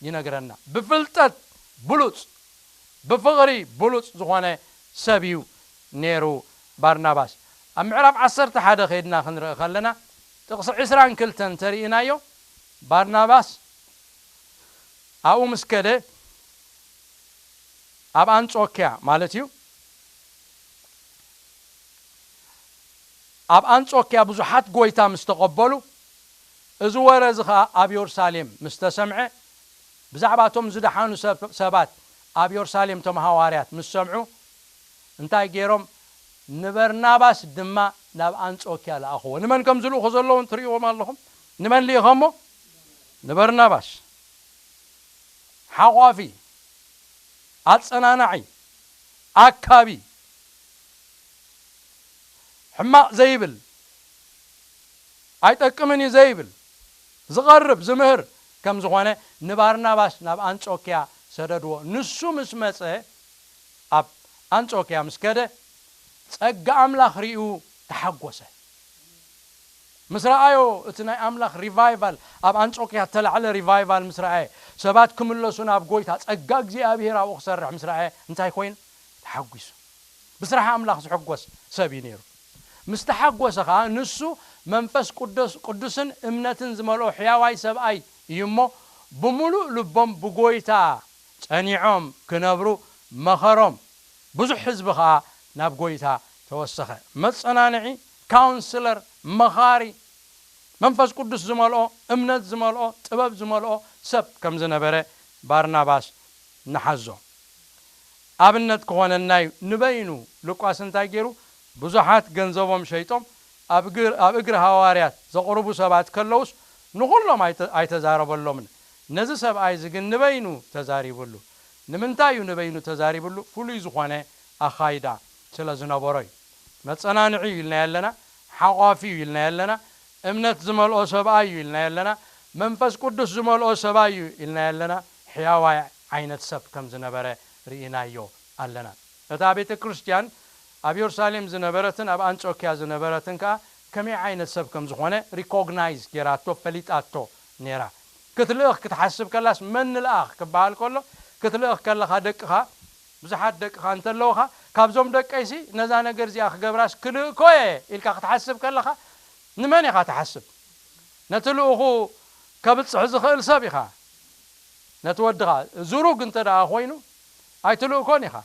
ይነግረና። ብፍልጠት ብሉጽ፣ ብፍቕሪ ብሉጽ ዝኾነ ሰብ እዩ ነይሩ ባርናባስ። ኣብ ምዕራፍ ዓሰርተ ሓደ ከይድና ክንርኢ ከለና፣ ጥቕሲ ዕስራን ክልተን እንተርኢናዮ፣ ባርናባስ ኣብኡ ምስ ከደ፣ ኣብ ኣንጾክያ ማለት እዩ፣ ኣብ ኣንጾክያ ብዙሓት ጎይታ ምስ ተቐበሉ፣ እዚ ወረ እዚ ኸኣ ኣብ የሩሳሌም ምስ ተሰምዐ፣ ብዛዕባ እቶም ዝደሓኑ ሰብ-፣ ሰባት ኣብ የሩሳሌም እቶም ሃዋርያት ምስ ሰምዑ፣ እንታይ ገይሮም? ንበርናባስ ድማ ናብ ኣንጾክያ ለኣኽዎ። ንመን ከም ዝልእኹ ዘለዉ ትርእይዎም ኣለኹም። ንመን ልኢኸሞ? ንበርናባስ። ሓቋፊ፣ ኣጸናናዒ፣ ኣካቢ፣ ሕማቕ ዘይብል፣ ኣይጠቅምን እዩ ዘይብል፣ ዝቐርብ፣ ዝምህር ከም ዝኾነ ንባርናባስ ናብ ኣንጾክያ ሰደድዎ። ንሱ ምስ መጸ፣ ኣብ ኣንጾክያ ምስ ከደ፣ ጸጋ ኣምላኽ ርእዩ ተሓጎሰ። ምስ ረኣዮ፣ እቲ ናይ ኣምላኽ ሪቫይቫል፣ ኣብ ኣንጾክያ እተላዕለ ሪቫይቫል ምስ ረኣየ፣ ሰባት ክምለሱ ናብ ጎይታ፣ ጸጋ እግዚኣብሄር ኣብኡ ክሰርሕ ምስ ረኣየ፣ እንታይ ኮይኑ? ተሓጒሱ። ብስራሕ ኣምላኽ ዝሕጎስ ሰብ እዩ ነይሩ። ምስ ተሓጎሰ ኸኣ፣ ንሱ መንፈስ ቅዱስ-፣ ቅዱስን እምነትን ዝመልኦ ሕያዋይ ሰብኣይ እዩ እሞ፣ ብምሉእ ልቦም ብጎይታ ጸኒዖም ክነብሩ መኸሮም። ብዙሕ ህዝቢ ኸኣ ናብ ጎይታ ተወሰኸ። መጸናንዒ፣ ካውንስለር፣ መኻሪ፣ መንፈስ ቅዱስ ዝመልኦ፣ እምነት ዝመልኦ፣ ጥበብ ዝመልኦ ሰብ ከም ዝነበረ ባርናባስ ንሓዞ። ኣብነት ክኾነና እዩ። ንበይኑ ሉቃስ እንታይ ገይሩ? ብዙሓት ገንዘቦም ሸይጦም ኣብ እግር-፣ ኣብ እግሪ ሃዋርያት ዘቕርቡ ሰባት ከለውስ ንኹሎም ኣይተ-፣ ኣይተዛረበሎምን። ነዚ ሰብኣይ እዚ ግን ንበይኑ ተዛሪቡሉ። ንምንታይ እዩ ንበይኑ ተዛሪቡሉ? ፍሉይ ዝኾነ ኣኻይዳ ስለ ዝነበሮ እዩ። መጸናንዒ እዩ ኢልናዮ ኣለና፣ ሓቋፊ እዩ ኢልናዮ ኣለና፣ እምነት ዝመልኦ ሰብኣይ እዩ ኢልናዮ ኣለና፣ መንፈስ ቅዱስ ዝመልኦ ሰብኣይ እዩ ኢልናዮ ኣለና፣ ሕያዋይ ዓይነት ሰብ ከም ዝነበረ ርኢናዮ ኣለና። እታ ቤተ ክርስቲያን ኣብ የሩሳሌም ዝነበረትን ኣብ ኣንጾክያ ዝነበረትን ከኣ ከመይ ዓይነት ሰብ ከም ዝኾነ ሪኮግናይዝ ጌራቶ፣ ፈሊጣቶ ነይራ። ክትልእኽ ክትሓስብ ከላስ፣ መን ንልኣኽ ክበሃል ከሎ፣ ክትልእኽ ከለኻ ደቅኻ፣ ብዙሓት ደቅኻ እንተለውኻ፣ ካብዞም ደቀይሲ ነዛ ነገር እዚኣ ክገብራስ ክልእኮ እየ ኢልካ ክትሓስብ ከለኻ፣ ንመን ኢኻ ትሓስብ? ነቲ ልኡኹ ከብጽሕ ዝኽእል ሰብ ኢኻ። ነቲ ወድኻ ዝሩግ እንተ ደኣ ኮይኑ፣ ኣይትልእኮን ኢኻ።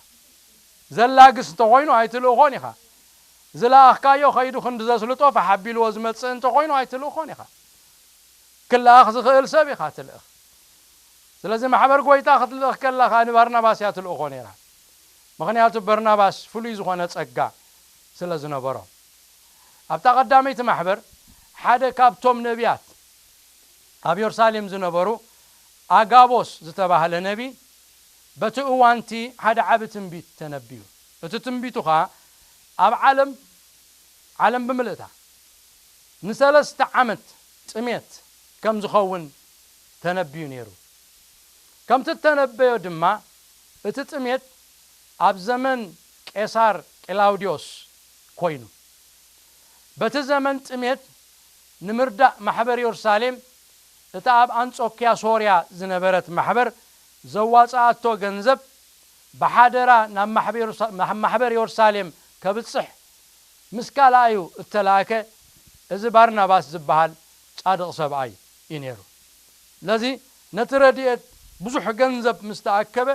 ዘላግስ እንተኾይኑ፣ ኣይትልእኾን ኢኻ። ዝለኣኽካዮ ኸይዱ ክንዲ ዘስልጦ ፋሕ ኣቢልዎ ዝመጽእ እንተኾይኑ፣ ኣይትልእኾን ኢኻ። ክለኣኽ ዝኽእል ሰብ ኢኻ ትልእኽ። ስለዚ ማሕበር ጎይታ ክትልእኽ ከላ ኸኣ ንባርናባስ እያ ትልእኾ ነይራ። ምኽንያቱ በርናባስ ፍሉይ ዝኾነ ጸጋ ስለ ዝነበሮ። ኣብታ ቀዳመይቲ ማሕበር ሓደ ካብቶም ነቢያት ኣብ የሩሳሌም ዝነበሩ ኣጋቦስ ዝተባህለ ነቢ በቲ እዋንቲ ሓደ ዓቢ ትንቢት ተነብዩ። እቲ ትንቢቱ ኸኣ ኣብ ዓለም፣ ዓለም ብምልእታ ንሰለስተ ዓመት ጥሜት ከም ዝኸውን ተነብዩ ነይሩ። ከምቲ እተነበዮ ድማ እቲ ጥሜት ኣብ ዘመን ቄሳር ቅላውድዮስ ኮይኑ። በቲ ዘመን ጥሜት ንምርዳእ ማሕበር የሩሳሌም እታ ኣብ ኣንጾክያ ሶርያ ዝነበረት ማሕበር ዘዋጽኣቶ ገንዘብ ብሓደራ ናብ ማሕበር የሩሳ-፣ ማሕ-፣ ማሕበር የሩሳሌም ከብጽሕ ምስ ካልኣዩ እተላእከ፣ እዚ ባርናባስ ዝበሃል ጻድቕ ሰብኣይ እዩ ነይሩ። ስለዚ ነቲ ረድኤት ብዙሕ ገንዘብ ምስ ተኣከበ፣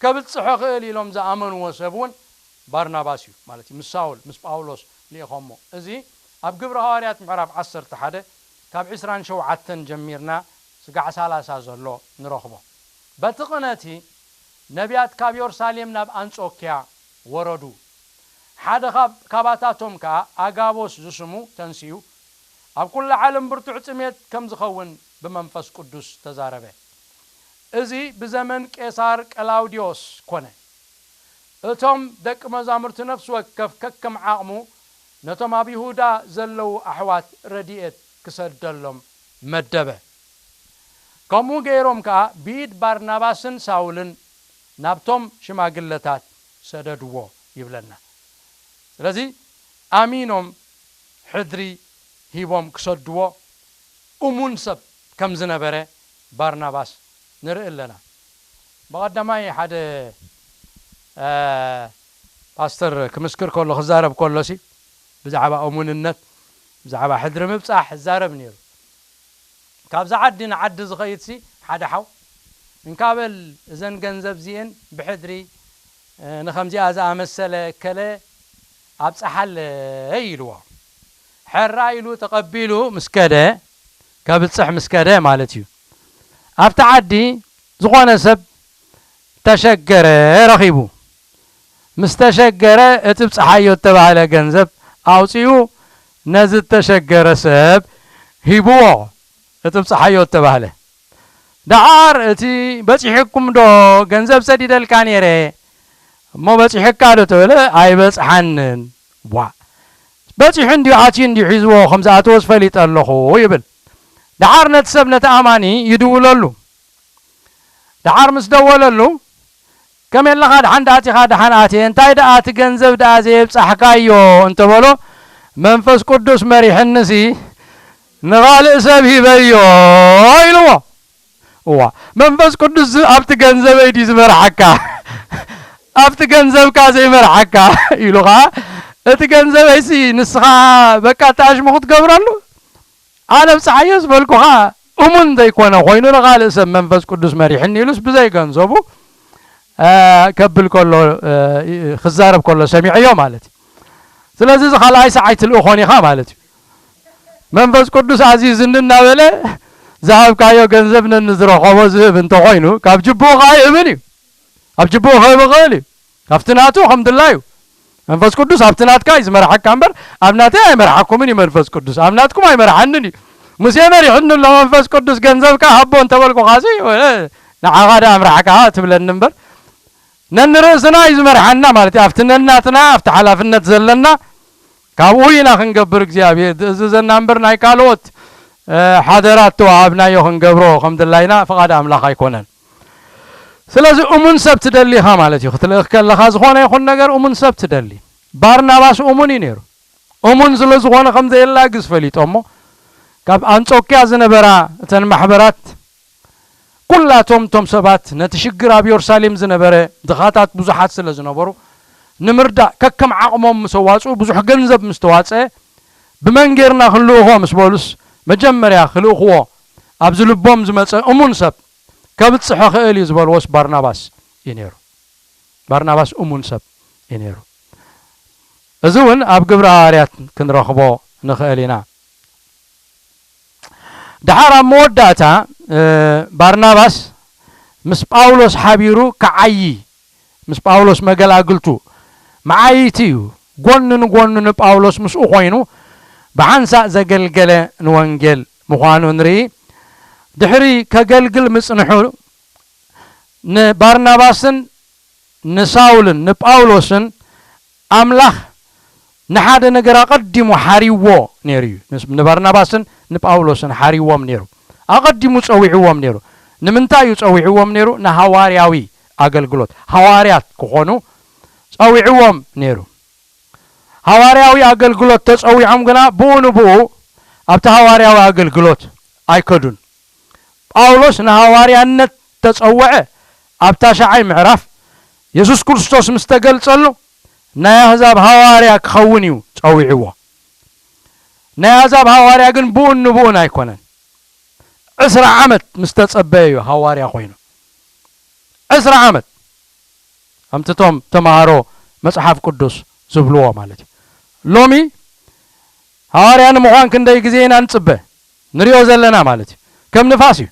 ከብጽሖ ኽእል ኢሎም ዝኣመንዎ ሰብ እውን ባርናባስ እዩ ማለት እዩ። ምስ ሳውል፣ ምስ ጳውሎስ ልኢኾሞ። እዚ ኣብ ግብሪ ሃዋርያት ምዕራፍ ዓሰርተ ሓደ ካብ ዕስራን ሸውዓተን ጀሚርና ስጋዕ ሰላሳ ዘሎ ንረኽቦ። በቲ ቕነቲ ነቢያት ካብ የሩሳሌም ናብ ኣንጾክያ ወረዱ። ሓደ ካብ-፣ ካባታቶም ከኣ ኣጋቦስ ዝስሙ ተንሲኡ፣ ኣብ ኩላ ዓለም ብርቱዕ ጥሜት ከም ዝኸውን ብመንፈስ ቅዱስ ተዛረበ። እዚ ብዘመን ቄሳር ቀላውድዮስ ኮነ። እቶም ደቂ መዛሙርቲ ነፍሲ ወከፍ ከከም ዓቕሙ ነቶም ኣብ ይሁዳ ዘለዉ ኣሕዋት ረድኤት ክሰደሎም መደበ። ከምኡ ገይሮም ከኣ ብኢድ ባርናባስን ሳውልን ናብቶም ሽማግለታት ሰደድዎ ይብለና። ስለዚ ኣሚኖም ሕድሪ ሂቦም ክሰድዎ እሙን ሰብ ከም ዝነበረ ባርናባስ ንርኢ ኣለና። ብቐዳማይ ሓደ፣ እ፣ ፓስተር ክምስክር ከሎ፣ ክዛረብ ከሎሲ ብዛዕባ እሙንነት፣ ብዛዕባ ሕድሪ ምብጻሕ ይዛረብ ነይሩ። ካብዛ ዓዲ ንዓዲ ዝኸይድሲ ሓደ ሓው፣ "እንካ በል እዘን ገንዘብ እዚኤን ብሕድሪ፣ እ፣ ንኸምዚኣ ዝኣመሰለ እከለ ኣብጽሓለይ" ኢልዎ። ሕራይ ኢሉ ተቐቢሉ ምስ ከደ፣ ከብጽሕ ምስ ከደ ማለት እዩ። ኣብቲ ዓዲ ዝኾነ ሰብ ተሸገረ ረኺቡ። ምስ ተሸገረ፣ እቲ ብጽሓዮ እተባህለ ገንዘብ ኣውጺኡ ነዚ እተሸገረ ሰብ ሂብዎ። እቲ ብጽሓዮ እተባህለ። ደሓር እቲ "በጺሑኩም ዶ? ገንዘብ ሰዲደልካ ነይረ እሞ በጺሑካ ዶ?" ተበለ። "ኣይበጽሓንን።" "ዋ፣ በጺሑ እንድዩ፣ ኣትዩ እንድዩ፣ ሒዝዎ ከም ዝኣተወስ ፈሊጠ ኣለኹ" ይብል። ደሓር ነቲ ሰብ፣ ነቲ ኣማኒ ይድውለሉ። ደሓር ምስ ደወለሉ፣ "ከመይ ኣለኻ? ደሓን ደኣ ኣቲኻ?" "ደሓን ኣትየ። እንታይ ደኣ እቲ ገንዘብ ደኣ ዘየብጻሕካዮ?" እንተበሎ፣ "መንፈስ ቅዱስ መሪሕንሲ ንኻልእ ሰብ ሂበዮ" ኢልዎ። እዋ፣ መንፈስ ቅዱስ ዝ-፣ ኣብቲ ገንዘበይ ድዩ ዝመርሓካ? ኣብቲ ገንዘብካ ዘይመርሓካ ኢሉ ኸዓ እቲ ገንዘበይሲ ንስኻ በቃ ተኣሽሙ ክትገብረሉ? ኣነ ብፀሓዮ ዝበልኩኻ እሙን ዘይኮነ ኮይኑ ንኻልእ ሰብ መንፈስ ቅዱስ መሪሕኒ ኢሉስ ብዘይገንዘቡ ከብል ከሎ፣ ክዛረብ ከሎ ሰሚዐዮ ማለት እዩ። ስለዚ እዚ ካልኣይ ሰዓይ ትልእኾን ኢኻ ማለት እዩ። መንፈስ ቅዱስ ኣዚዙኒ እናበለ ዝሃብካዮ ገንዘብ ነንዝረኸቦ ዝህብ እንተኾይኑ ካብ ጅብኡ ከዓ ይህብን እዩ። ኣብ ጅብኡ ክህብ ይኽእል እዩ። ካብቲ ናቱ ከም ድላዩ መንፈስ ቅዱስ ኣብቲ ናትካ እዩ ዝመርሓካ እምበር ኣብ ናተይ ኣይመርሓኩምን እዩ መንፈስ ቅዱስ። ኣብ ናትኩም ኣይመርሓንን እዩ። ሙሴ መሪሕኒ ኣሎ መንፈስ ቅዱስ፣ ገንዘብካ ሃቦ እንተበልኩኻ ሲ ንዓኻ ዳ ኣምራሕካ ትብለኒ እምበር ነንርእስና እዩ ዝመርሓና ማለት እዩ። ኣብቲ ነናትና ኣብቲ ሓላፍነት ዘለና ካብኡ ኢና ክንገብር እግዚኣብሔር ዝእዝዘና እምበር ናይ ካልኦት ሓደራት ተዋሃብናዮ ክንገብሮ ከም ድላይና ፍቓድ ኣምላኽ ኣይኮነን። ስለዚ እሙን ሰብ ትደሊ ኢኻ ማለት እዩ። ክትልእኽ ከለኻ ዝኾነ ይኹን ነገር እሙን ሰብ ትደሊ። ባርናባስ እሙን እዩ ነይሩ። እሙን ስለ ዝኾነ ከም ዘየላግስ ፈሊጦ እሞ ካብ ኣንጾኪያ ዝነበራ እተን ማሕበራት ኩላቶም እቶም ሰባት ነቲ ሽግር ኣብ የሩሳሌም ዝነበረ ድኻታት ብዙሓት ስለ ዝነበሩ ንምርዳእ ከከም ዓቕሞም ምስ ኣዋፅኡ ብዙሕ ገንዘብ ምስ ተዋፀ ብመን ጌርና ክንልእኾ ምስ በሉስ መጀመርያ ክልእኽዎ ኣብዚ ልቦም ዝመፀ እሙን ሰብ ከብፅሖ ክእል እዩ ዝበልዎስ ባርናባስ እዩ ነይሩ። ባርናባስ እሙን ሰብ እዩ ነይሩ። እዚ እውን ኣብ ግብሪ ሃዋርያት ክንረኽቦ ንኽእል ኢና። ደሓር ኣብ መወዳእታ ባርናባስ ምስ ጳውሎስ ሓቢሩ ክዓዪ፣ ምስ ጳውሎስ መገላግልቱ መዓይቲ እዩ። ጎኒ ንጎኒ ንጳውሎስ ምስኡ ኮይኑ ብሓንሳእ ዘገልገለ ንወንጌል ምዃኑ ንርኢ። ድሕሪ ከገልግል ምጽንሑ ንባርናባስን ንሳውልን ንጳውሎስን ኣምላኽ ንሓደ ነገር ኣቐዲሙ ሓሪዎ ነይሩ እዩ። ንስ- ንባርናባስን ንጳውሎስን ሓሪዎም ነይሩ። ኣቐዲሙ ጸዊዕዎም ነይሩ። ንምንታይ እዩ ጸዊዕዎም ነይሩ? ንሃዋርያዊ ኣገልግሎት፣ ሃዋርያት ክኾኑ ጸዊዕዎም ነይሩ። ሃዋርያዊ ኣገልግሎት ተጸዊዖም ግና ብኡ ንብኡ ኣብቲ ሃዋርያዊ ኣገልግሎት ኣይከዱን። ጳውሎስ ንሃዋርያነት ተጸውዐ። ኣብ ታሽዓይ ምዕራፍ የሱስ ክርስቶስ ምስ ተገልጸሉ ናይ ኣህዛብ ሃዋርያ ክኸውን እዩ ጸዊዕዎ። ናይ ኣህዛብ ሃዋርያ ግን ብኡን ንብኡን ኣይኮነን። ዕስራ ዓመት ምስ ተጸበየ እዩ ሃዋርያ ኮይኑ። ዕስራ ዓመት ከምቲ እቶም ተምሃሮ መጽሓፍ ቅዱስ ዝብልዎ ማለት እዩ። ሎሚ ሃዋርያ ንምዃን ክንደይ ግዜ ኢና ንጽበ? ንሪኦ ዘለና ማለት እዩ። ከም ንፋስ እዩ።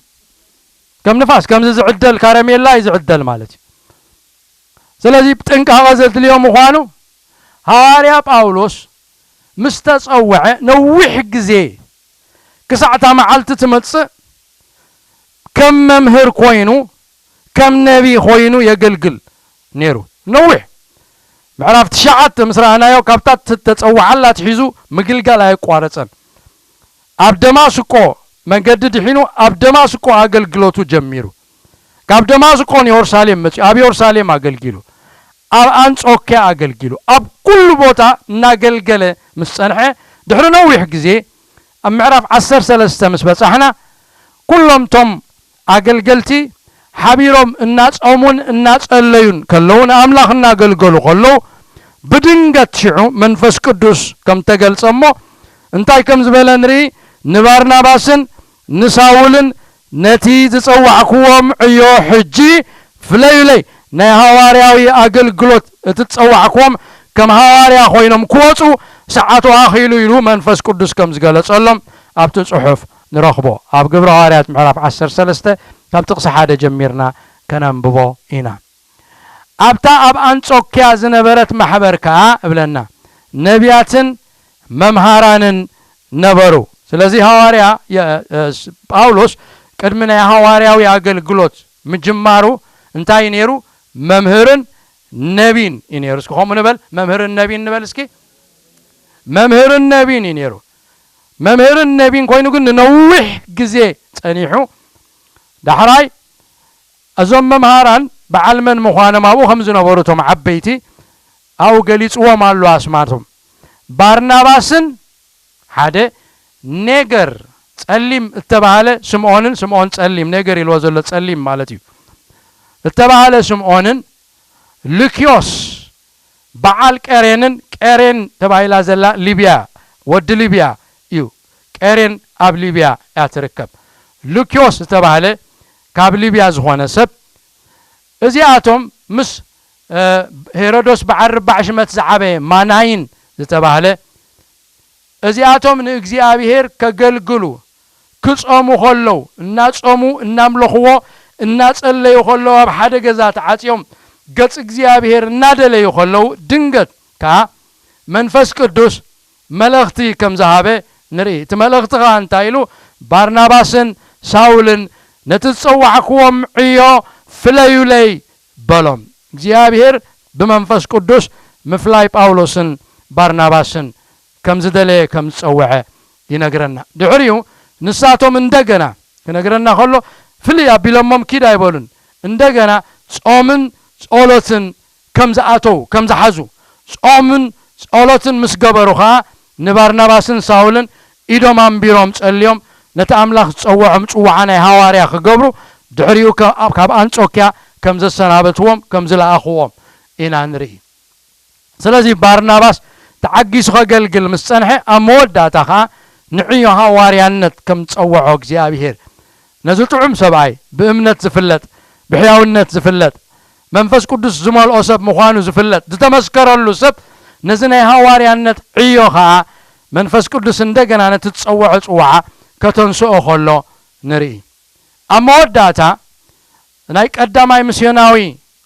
ከም ንፋስ፣ ከምዚ ዝዕደል ካረሜላ እዩ ዝዕደል ማለት እዩ። ስለዚ ጥንቃቐ ዘድልዮ ምዃኑ ሃዋርያ ጳውሎስ ምስ ተጸውዐ ነዊሕ ግዜ ክሳዕ እታ መዓልቲ ትመጽእ ከም መምህር ኮይኑ ከም ነቢ ኮይኑ የገልግል ነይሩ። ነዊሕ ምዕራፍ ትሽዓተ ምስ ረኣናዮ ካብታ ተጸውዓላ ኣትሒዙ ምግልጋል ኣየቋረጸን። ኣብ ደማስቆ መገዲ ድሒኑ ኣብ ደማስቆ ኣገልግሎቱ ጀሚሩ። ካብ ደማስቆ ንዮርሳሌም መጺኡ ኣብ ዮርሳሌም ኣገልጊሉ። ኣብ ኣንጾኪያ ኣገልጊሉ። ኣብ ኩሉ ቦታ እናገልገለ ምስ ጸንሐ ድሕሪ ነዊሕ ግዜ ኣብ ምዕራፍ ዓሰርተ ሰለስተ ምስ በጻሕና ኩሎም ቶም ኣገልገልቲ ሓቢሮም እናጸሙን እናጸለዩን ከለዉ ንኣምላኽ እናገልገሉ ከለዉ ብድንገት ሽዑ መንፈስ ቅዱስ ከም ተገልጸ እሞ እንታይ ከም ዝበለ ንርኢ። ንባርናባስን ንሳውልን ነቲ ዝጸዋዕክዎም ዕዮ ሕጂ ፍለዩለይ ናይ ሃዋርያዊ ኣገልግሎት እቲ ዝጸዋዕክዎም ከም ሃዋርያ ኮይኖም ክወጹ ሰዓቱ ኣኺሉ ኢሉ መንፈስ ቅዱስ ከም ዝገለጸሎም ኣብቲ ጽሑፍ ንረኽቦ። ኣብ ግብረ ሃዋርያት ምዕራፍ ዓሰርተ ሰለስተ ካብ ጥቕሲ ሓደ ጀሚርና ከነንብቦ ኢና። ኣብታ ኣብ ኣንጾኪያ ዝነበረት ማሕበር ከኣ እብለና ነቢያትን መምሃራንን ነበሩ። ስለዚ ሃዋርያ ጳውሎስ ቅድሚ ናይ ሃዋርያዊ ኣገልግሎት ምጅማሩ እንታይ ነይሩ? መምህርን ነቢን እዩ ነይሩ። እስኪ ከምኡ ንበል፣ መምህርን ነቢን ንበል እስኪ። መምህርን ነቢን እዩ ነይሩ። መምህርን ነቢን ኮይኑ ግን ንነዊሕ ግዜ ጸኒሑ ዳሕራይ እዞም መምሃራን በዓል መን ምዃኖም ኣብኡ ከም ዝነበሩ እቶም ዓበይቲ ኣብኡ ገሊጽዎም ኣሎ ኣስማቶም። ባርናባስን ሓደ ኔገር ጸሊም እተባህለ ስምዖንን፣ ስምዖን ጸሊም ኔገር ኢልዎ ዘሎ ጸሊም ማለት እዩ፣ እተባህለ ስምዖንን ልክዮስ በዓል ቀሬንን፣ ቀሬን ተባሂላ ዘላ ሊብያ፣ ወዲ ሊብያ እዩ። ቀሬን ኣብ ሊብያ እያ ትርከብ። ሉኪዮስ ዝተባህለ ካብ ሊብያ ዝኾነ ሰብ፣ እዚኣቶም ምስ እ፣ ሄሮዶስ በዓል ርባዕ ሽመት ዝዓበየ ማናይን ዝተባህለ፣ እዚኣቶም ንእግዚኣብሔር ከገልግሉ ክጾሙ ከለዉ፣ እናጾሙ እናምለኽዎ እናጸለዩ ከለዉ፣ ኣብ ሓደ ገዛ ተዓጽዮም ገጽ እግዚኣብሔር እናደለዩ ከለዉ፣ ድንገት ከኣ መንፈስ ቅዱስ መልእኽቲ ከም ዝሃበ ንርኢ። እቲ መልእኽቲ ከኣ እንታይ ኢሉ? ባርናባስን ሳውልን ነቲ ዝጸዋዕክዎም ዕዮ ፍለዩለይ በሎም። እግዚኣብሔር ብመንፈስ ቅዱስ ምፍላይ ጳውሎስን ባርናባስን ከም ዝደለየ ከም ዝጸውዐ ይነግረና። ድሕሪኡ ንሳቶም እንደገና ክነግረና ከሎ ፍልይ ኣቢሎሞም ኪድ ኣይበሉን። እንደገና ጾምን ጸሎትን ከም ዝኣተዉ፣ ከም ዝሓዙ፣ ጾምን ጸሎትን ምስ ገበሩ ኸኣ ንባርናባስን ሳውልን ኢዶም ኣንቢሮም ጸልዮም ነቲ ኣምላኽ ዝጸውዖም ጽውዓ ናይ ሃዋርያ ክገብሩ፣ ድሕሪኡ ከ-፣ ኣብ፣ ካብ ኣንጾክያ ከም ዘሰናበትዎም፣ ከም ዝለኣኽዎም ኢና ንርኢ። ስለዚ ባርናባስ ተዓጊሱ ከገልግል ምስ ጸንሐ፣ ኣብ መወዳእታ ኸኣ ንዕዮ ሃዋርያነት ከም ዝጸውዖ እግዚኣብሔር፣ ነዚ ጥዑም ሰብኣይ፣ ብእምነት ዝፍለጥ፣ ብሕያውነት ዝፍለጥ፣ መንፈስ ቅዱስ ዝመልኦ ሰብ ምዃኑ ዝፍለጥ፣ ዝተመስከረሉ ሰብ፣ ነዚ ናይ ሃዋርያነት ዕዮ ኸኣ መንፈስ ቅዱስ እንደገና ነቲ ዝጸውዖ ጽውዓ ከተንስኦ ከሎ ንርኢ። ኣብ መወዳእታ ናይ ቀዳማይ ምስዮናዊ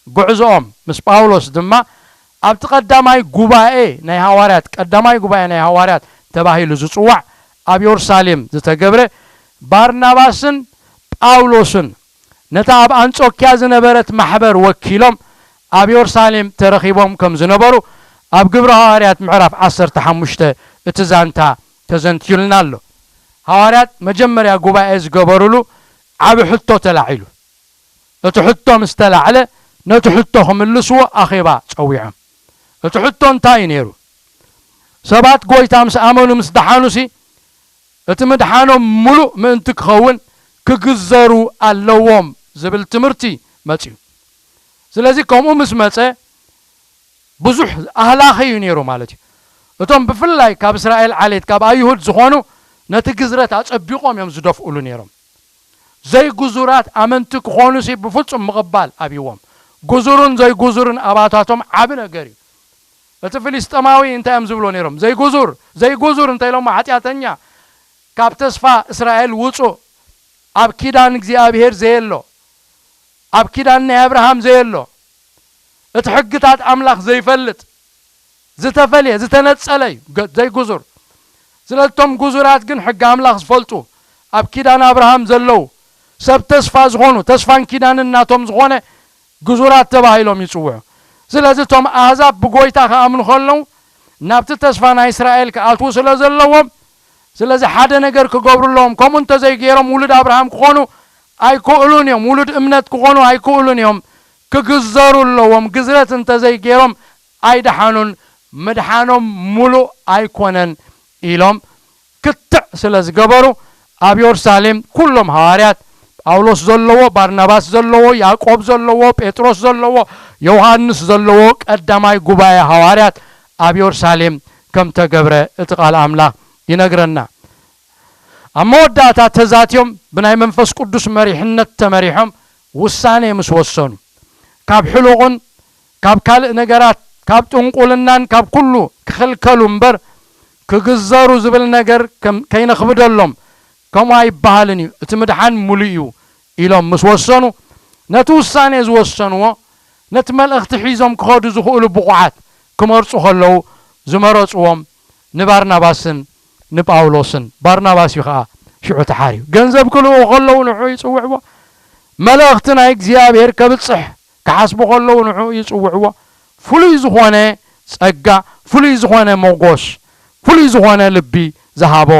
ጉዕዞኦም ምስ ጳውሎስ ድማ ኣብቲ ቀዳማይ ጉባኤ ናይ ሃዋርያት፣ ቀዳማይ ጉባኤ ናይ ሃዋርያት ተባሂሉ ዝጽዋዕ ኣብ የሩሳሌም ዝተገብረ፣ ባርናባስን ጳውሎስን ነታ ኣብ ኣንጾክያ ዝነበረት ማሕበር ወኪሎም ኣብ የሩሳሌም ተረኺቦም ከም ዝነበሩ ኣብ ግብሪ ሃዋርያት ምዕራፍ ዓሰርተ ሓሙሽተ እቲ ዛንታ ተዘንትዩልና ኣሎ። ሃዋርያት መጀመርያ ጉባኤ ዝገበሩሉ ዓቢ ሕቶ ተላዒሉ። እቲ ሕቶ ምስ ተላዕለ፣ ነቲ ሕቶ ክምልስዎ ኣኼባ ጸዊዖም። እቲ ሕቶ እንታይ እዩ ነይሩ? ሰባት ጐይታ ምስ ኣመኑ፣ ምስ ደሓኑሲ፣ እቲ ምድሓኖም ምሉእ ምእንቲ ክኸውን ክግዘሩ ኣለዎም ዝብል ትምህርቲ መጺኡ። ስለዚ ከምኡ ምስ መጸ፣ ብዙሕ ኣህላኺ እዩ ነይሩ ማለት እዩ። እቶም ብፍላይ ካብ እስራኤል ዓሌት፣ ካብ ኣይሁድ ዝኾኑ፣ ነቲ ግዝረት ኣጸቢቖም እዮም ዝደፍኡሉ ነይሮም። ዘይግዙራት ኣመንቲ ክኾኑሲ ብፍጹም ምቕባል ኣብይዎም። ግዙርን ዘይግዙርን ኣባታቶም ዓቢ ነገር እዩ። እቲ ፍልስጤማዊ እንታይ እዮም ዝብሎ ነይሮም? ዘይግዙር፣ ዘይግዙር እንተ ኢሎሞ፣ ሓጢኣተኛ፣ ካብ ተስፋ እስራኤል ውጹእ፣ ኣብ ኪዳን እግዚኣብሔር ዘየሎ፣ ኣብ ኪዳን ናይ ኣብርሃም ዘየሎ፣ እቲ ሕግታት ኣምላኽ ዘይፈልጥ፣ ዝተፈልየ፣ ዝተነጸለ እዩ ገ-፣ ዘይግዙር። ስለዚ እቶም ግዙራት ግን ሕጊ ኣምላኽ ዝፈልጡ፣ ኣብ ኪዳን ኣብርሃም ዘለዉ፣ ሰብ ተስፋ ዝኾኑ፣ ተስፋን ኪዳንን ናቶም ዝኾነ ግዙራት ተባሂሎም ይጽውዑ። ስለዚ እቶም ኣህዛብ ብጎይታ ክኣምኑ ከለዉ፣ ናብቲ ተስፋ ናይ እስራኤል ክኣትዉ ስለ ዘለዎም፣ ስለዚ ሓደ ነገር ክገብሩ ኣለዎም። ከምኡ እንተዘይገይሮም ውሉድ ኣብርሃም ክኾኑ ኣይክእሉን እዮም። ውሉድ እምነት ክኾኑ ኣይክእሉን እዮም። ክግዘሩ ኣለዎም። ግዝረት እንተዘይገይሮም ኣይደሓኑን። ምድሓኖም ሙሉእ ኣይኮነን ኢሎም ክትዕ ስለ ዝገበሩ፣ ኣብ የሩሳሌም ኩሎም ሃዋርያት፣ ጳውሎስ ዘለዎ፣ ባርናባስ ዘለዎ፣ ያዕቆብ ዘለዎ፣ ጴጥሮስ ዘለዎ፣ ዮሃንስ ዘለዎ ቀዳማይ ጉባኤ ሃዋርያት ኣብ የሩሳሌም ከም ተገብረ እቲ ቃል ኣምላኽ ይነግረና። ኣብ መወዳእታ ተዛትዮም ብናይ መንፈስ ቅዱስ መሪሕነት ተመሪሖም ውሳኔ ምስ ወሰኑ፣ ካብ ሕሉቕን ካብ ካልእ ነገራት፣ ካብ ጥንቁልናን ካብ ኩሉ ክኽልከሉ እምበር፣ ክግዘሩ ዝብል ነገር ከም-፣ ከይነኽብደሎም፣ ከምኡ ኣይበሃልን እዩ፣ እቲ ምድሓን ሙሉእ እዩ ኢሎም ምስ ወሰኑ፣ ነቲ ውሳኔ ዝወሰንዎ፣ ነቲ መልእኽቲ ሒዞም ክኸዱ ዝኽእሉ ብቑዓት ክመርጹ ከለዉ፣ ዝመረጽዎም ንባርናባስን ንጳውሎስን። ባርናባስ እዩ ኸኣ ሽዑ ተሓርዩ። ገንዘብ ክልእኹ ከለዉ ንዕኡ ይጽውዕዎ። መልእኽቲ ናይ እግዚኣብሔር ከብጽሕ ክሓስቡ ከለዉ ንዕኡ ይጽውዕዎ። ፍሉይ ዝኾነ ጸጋ፣ ፍሉይ ዝኾነ ሞጎስ፣ ፍሉይ ዝኾነ ልቢ ዝሃቦ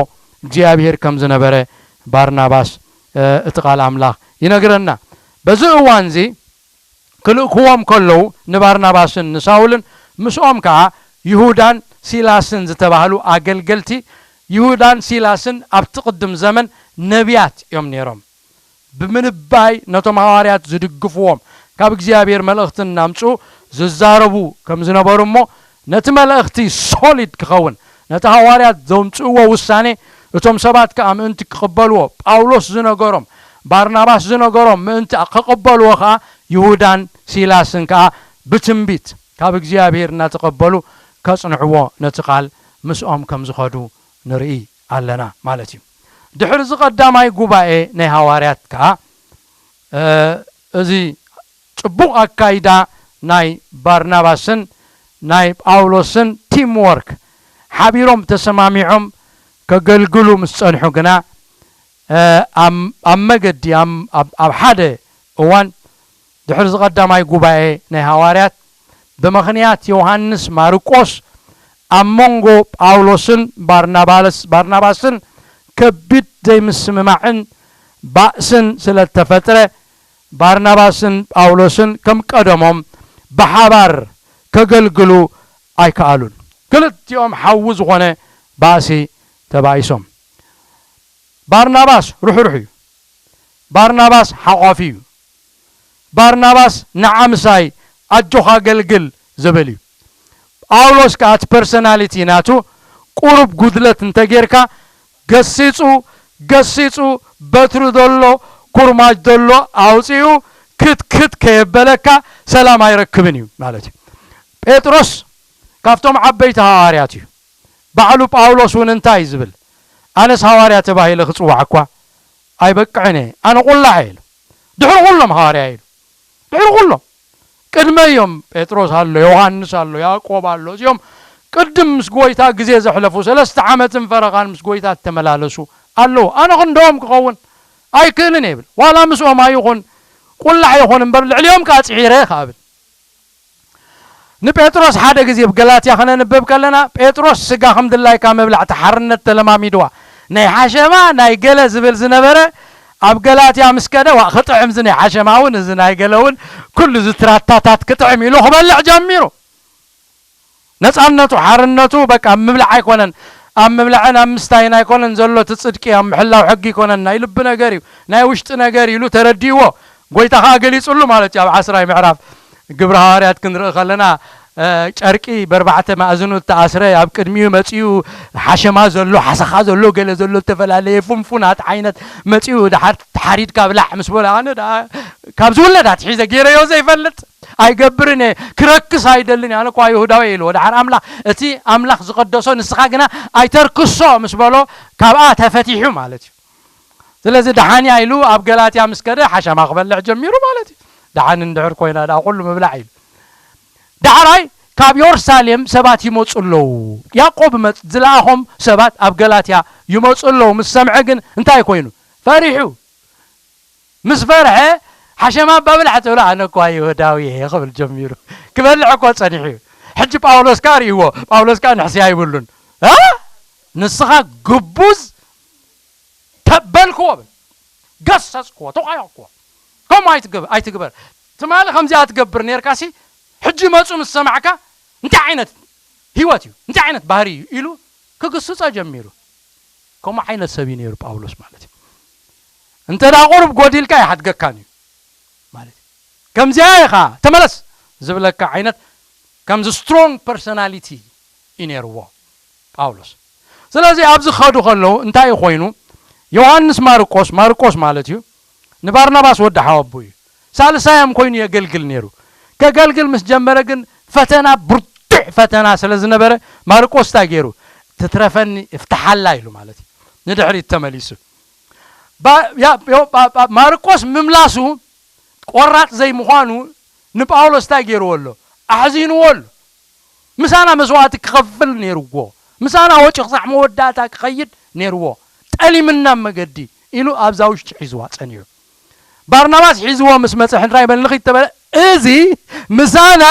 እግዚኣብሔር ከም ዝነበረ ባርናባስ፣ እ፣ እቲ ቃል ኣምላኽ ይነግረና። በዚ እዋንዚ ክልእክዎም ከለዉ ንባርናባስን ንሳውልን፣ ምስኦም ከኣ ይሁዳን ሲላስን ዝተባህሉ ኣገልገልቲ፣ ይሁዳን ሲላስን ኣብቲ ቅድም ዘመን ነቢያት እዮም ነይሮም። ብምንባይ ነቶም ሃዋርያት ዝድግፍዎም፣ ካብ እግዚኣብሔር መልእኽቲ እናምጽኡ ዝዛረቡ ከም ዝነበሩ እሞ፣ ነቲ መልእኽቲ ሶሊድ ክኸውን፣ ነቲ ሃዋርያት ዘምጽእዎ ውሳኔ፣ እቶም ሰባት ከኣ ምእንቲ ክቕበልዎ፣ ጳውሎስ ዝነገሮም፣ ባርናባስ ዝነገሮም ምእንቲ ክቕበልዎ ከኣ፣ ይሁዳን ሲላስን ከኣ ብትንቢት ካብ እግዚኣብሔር እናተቐበሉ ከጽንዕዎ፣ ነቲ ቃል ምስኦም ከም ዝኸዱ ንርኢ ኣለና ማለት እዩ። ድሕሪ እዚ ቀዳማይ ጉባኤ ናይ ሃዋርያት ከኣ፣ እ፣ እዚ ጽቡቕ ኣካይዳ ናይ ባርናባስን ናይ ጳውሎስን ቲም ወርክ፣ ሓቢሮም ተሰማሚዖም ከገልግሉ ምስ ጸንሑ ግና፣ እ፣ ኣብ፣ ኣብ መገዲ፣ ኣብ፣ ኣብ፣ ኣብ ሓደ እዋን፣ ድሕሪ እዚ ቀዳማይ ጉባኤ ናይ ሃዋርያት፣ ብምኽንያት ዮሃንስ ማርቆስ ኣብ መንጎ ጳውሎስን ባርናባስ-፣ ባርናባስን ከቢድ ዘይምስምማዕን ባእስን ስለ እተፈጥረ፣ ባርናባስን ጳውሎስን ከም ቀደሞም ብሓባር ከገልግሉ ኣይከኣሉን። ክልቲኦም ሓዊ ዝኾነ ባእሲ ተባኢሶም። ባርናባስ ርሕሩሕ እዩ። ባርናባስ ሓቋፊ እዩ። ባርናባስ ንዓ ምሳይ ኣጆኻ ኣገልግል ዝብል እዩ። ጳውሎስ ከኣ እቲ ፐርሶናሊቲ ናቱ፣ ቁሩብ ጉድለት እንተጌርካ ገሲጹ፣ ገሲጹ፣ በትሪ ዘሎ፣ ኩርማጅ ዘሎ ኣውጺኡ ክትክት ከየበለካ ሰላም ኣይረክብን እዩ ማለት እዩ። ጴጥሮስ ካብቶም ዓበይቲ ሃዋርያት እዩ። ባዕሉ ጳውሎስ እውን እንታይ ዝብል፣ ኣነስ ሃዋርያ ተባሂለ ክጽዋዕ እኳ ኣይበቅዕን እየ፣ ኣነ ቁላዕ እየ ኢሉ። ድሕሪ ኩሎም ሃዋርያ ኢሉ። ድሕሪ ኩሎም ቅድመ እዮም። ጴጥሮስ ኣሎ፣ ዮሃንስ ኣሎ፣ ያዕቆብ ኣሎ። እዚኦም ቅድም ምስ ጎይታ ግዜ ዘሕለፉ፣ ሰለስተ ዓመትን ፈረቓን ምስ ጎይታ እተመላለሱ ኣለዉ። ኣነ ክንደኦም ክኸውን ኣይክእልን እየ ይብል። ዋላ ምስኦም ኣይኹን፣ ቁላዕ ይኹን እምበር፣ ልዕሊኦም ከኣ ጽዒረ እየ ከኣ ብል። ንጴጥሮስ ሓደ ግዜ ኣብ ገላትያ ከነንብብ ከለና፣ ጴጥሮስ ስጋ ከም ድላይካ ምብላዕ፣ እቲ ሓርነት ተለማሚድዋ። ናይ ሓሸማ፣ ናይ ገለ ዝብል ዝነበረ፣ ኣብ ገላትያ ምስ ከደ፣ ዋእ፣ ክጥዕም እዚ ናይ ሓሸማ እውን፣ እዚ ናይ ገለ እውን፣ ኩሉ እዚ ትራታታት ክጥዕም ኢሉ ክበልዕ ጀሚሩ። ነጻነቱ፣ ሓርነቱ፣ በቃ፣ ኣብ ምብላዕ ኣይኮነን፣ ኣብ ምብላዕን ኣብ ምስታይን ኣይኮነን ዘሎ፣ እቲ ጽድቂ ኣብ ምሕላው ሕጊ ኣይኮነን፣ ናይ ልቢ ነገር እዩ፣ ናይ ውሽጢ ነገር እዩ ኢሉ ተረዲእዎ። ጎይታ ኸኣ ገሊጹሉ ማለት እዩ። ኣብ ዓስራይ ምዕራፍ ግብሪ ሃዋርያት ክንርኢ ከለና፣ እ፣ ጨርቂ በርባዕተ ማእዝኑ እተኣስረ፣ ኣብ ቅድሚኡ መጺኡ ሓሸማ ዘሎ፣ ሓሰኻ ዘሎ፣ ገለ ዘሎ፣ ዝተፈላለየ ፉንፉናት ዓይነት መጺኡ፣ "ደሓር ተሓሪድካ ብላዕ" ምስ በሎ፣ ኣነ ደኣ ካብ ዝውለድ ኣትሒዘ ገይረዮ ዘይፈልጥ፣ ኣይገብርን እየ፣ ክረክስ ኣይደልን እየ፣ ኣነ እኳ ይሁዳዊ እየ ኢልዎ። ደሓር ኣምላኽ፣ እቲ ኣምላኽ ዝቐደሶ ንስኻ ግና ኣይተርክሶ ምስ በሎ፣ ካብኣ ተፈቲሑ ማለት እዩ። ስለዚ ደሓን እያ ኢሉ ኣብ ገላትያ ምስ ከደ ሓሸማ ክበልዕ ጀሚሩ ማለት እዩ። ደሓን እንድሕር ኮይና ደኣ ኩሉ ምብላዕ ኢሉ። ዳሕራይ ካብ የሩሳሌም ሰባት ይመጹ ኣለዉ። ያዕቆብ መጽ-፣ ዝለኣኾም ሰባት ኣብ ገላትያ ይመጹ ኣለዉ ምስ ሰምዐ ግን እንታይ ኮይኑ? ፈሪሑ። ምስ ፈርሐ ሓሸማ እባ ብላዕ ትብሎ፣ ኣነ እኳ ይሁዳዊ እየ ክብል ጀሚሩ። ክበልዕ እኮ ጸኒሑ እዩ። ሕጂ ጳውሎስ ከኣ ርእይዎ። ጳውሎስ ከኣ ንሕስያ ይብሉን። እ? ንስኻ ግቡዝ ተበልክዎ ብል። ገሰጽክዎ፣ ተቋየቕክዎ። ከምኡ ኣይትገብ-፣ ኣይትግበር። ትማሊ ከምዚኣ ትገብር ኔርካሲ፣ ሕጂ መጹ ምስ ሰማዕካ፣ እንታይ ዓይነት ህይወት እዩ? እንታይ ዓይነት ባህሪ እዩ? ኢሉ ክግስጾ ጀሚሩ። ከምኡ ዓይነት ሰብ እዩ ነይሩ ጳውሎስ ማለት እዩ። እንተ ደኣ ቁሩብ ጎዲልካ ኣይሓድገካን እዩ ማለት እዩ። ከምዚኣ ኢኻ፣ ተመለስ ዝብለካ ዓይነት፣ ከምዚ ስትሮንግ ፐርሶናሊቲ እዩ ነይርዎ ጳውሎስ። ስለዚ ኣብዚ ክኸዱ ከለዉ እንታይ እዩ ኮይኑ? ዮሃንስ ማርቆስ፣ ማርቆስ ማለት እዩ፣ ንባርናባስ ወዲ ሓወቦ እዩ። ሳልሳዮም ኮይኑ የገልግል ነይሩ። ከገልግል ምስ ጀመረ ግን ፈተና፣ ብርቱዕ ፈተና ስለ ዝነበረ፣ ማርቆስ እንታይ ገይሩ? "ትትረፈኒ እፍትሓላ" ኢሉ ማለት እዩ። ንድሕሪት ተመሊሱ። ባ-፣ ያ-፣ ዮ-፣ ባ-፣ ባ-፣ ማርቆስ ምምላሱ ቆራጽ ዘይምዃኑ ንጳውሎስ እንታይ ገይርዎ ኣሎ? ኣሕዚንዎ ኣሎ። ምሳና መስዋእቲ ክኸፍል ነይርዎ። ምሳና ወጪ ክሳዕ መወዳእታ ክኸይድ ነይርዎ። "ጠሊምና መገዲ" ኢሉ ኣብዛ ውሽጢ ሒዝዋ ጸኒሑ። ባርናባስ ሒዝዎ ምስ መጸ፣ "ሕንድራ ይበል ንኺድ" ተበለ። "እዚ ምሳና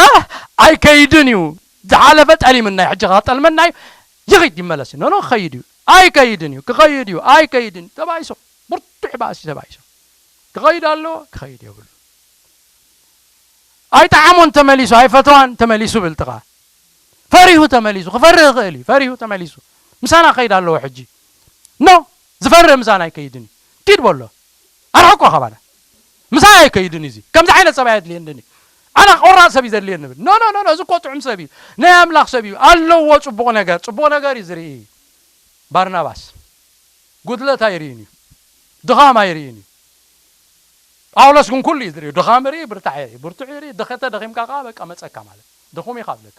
ኣይከይድን እዩ። ዝሓለፈ ጠሊምና እዩ፣ ሕጂ ከጠልመና እዩ። ይኺድ ይመለስ እዩ። ኖ፣ ኖ፣ ክኸይድ እዩ። ኣይከይድን እዩ። ክኸይድ እዩ። ኣይከይድን እዩ።" ተባኢሶም። ብርቱዕ ባእሲ ተባኢሶም። ክኸይድ ኣለዎ፣ ክኸይድ የብሉ። ኣይጠዓሞን ተመሊሱ፣ ኣይፈተዋን ተመሊሱ ብልጥኻ። ፈሪሁ ተመሊሱ፣ ክፈርህ ይኽእል እዩ። ፈሪሁ ተመሊሱ። "ምሳና ክኸይድ ኣለዎ ሕጂ። ኖ፣ ዝፈርህ ምሳና ኣይከይድን እዩ። ኪድ በሎ። ኣርሕቆ ካባና። ምሳይ ኣይከይድን እዩ እዚ። ከምዚ ዓይነት ሰብኣይ ኣድልየንድን እዩ። ኣነ ቆራፅ ሰብ እዩ ዘድልየኒ ንብል። ኖ ኖ ኖ ኖ፣ እዚ እኮ ጥዑም ሰብ እዩ፣ ናይ ኣምላኽ ሰብ እዩ፣ ኣለዎ ፅቡቕ ነገር። ፅቡቕ ነገር እዩ ዝርኢ። ባርናባስ ጉድለት ኣይርእን እዩ፣ ድኻም ኣይርእን እዩ። ጳውሎስ ግን ኩሉ እዩ ዝርኢ። ድኻም ይርኢ፣ ብርታዕ ይርኢ። ብርቱዕ ይርኢ፣ ደኸተ ደኺምካ ከዓ በቃ መፀካ ማለት ድኹም ኢኻ ብለካ።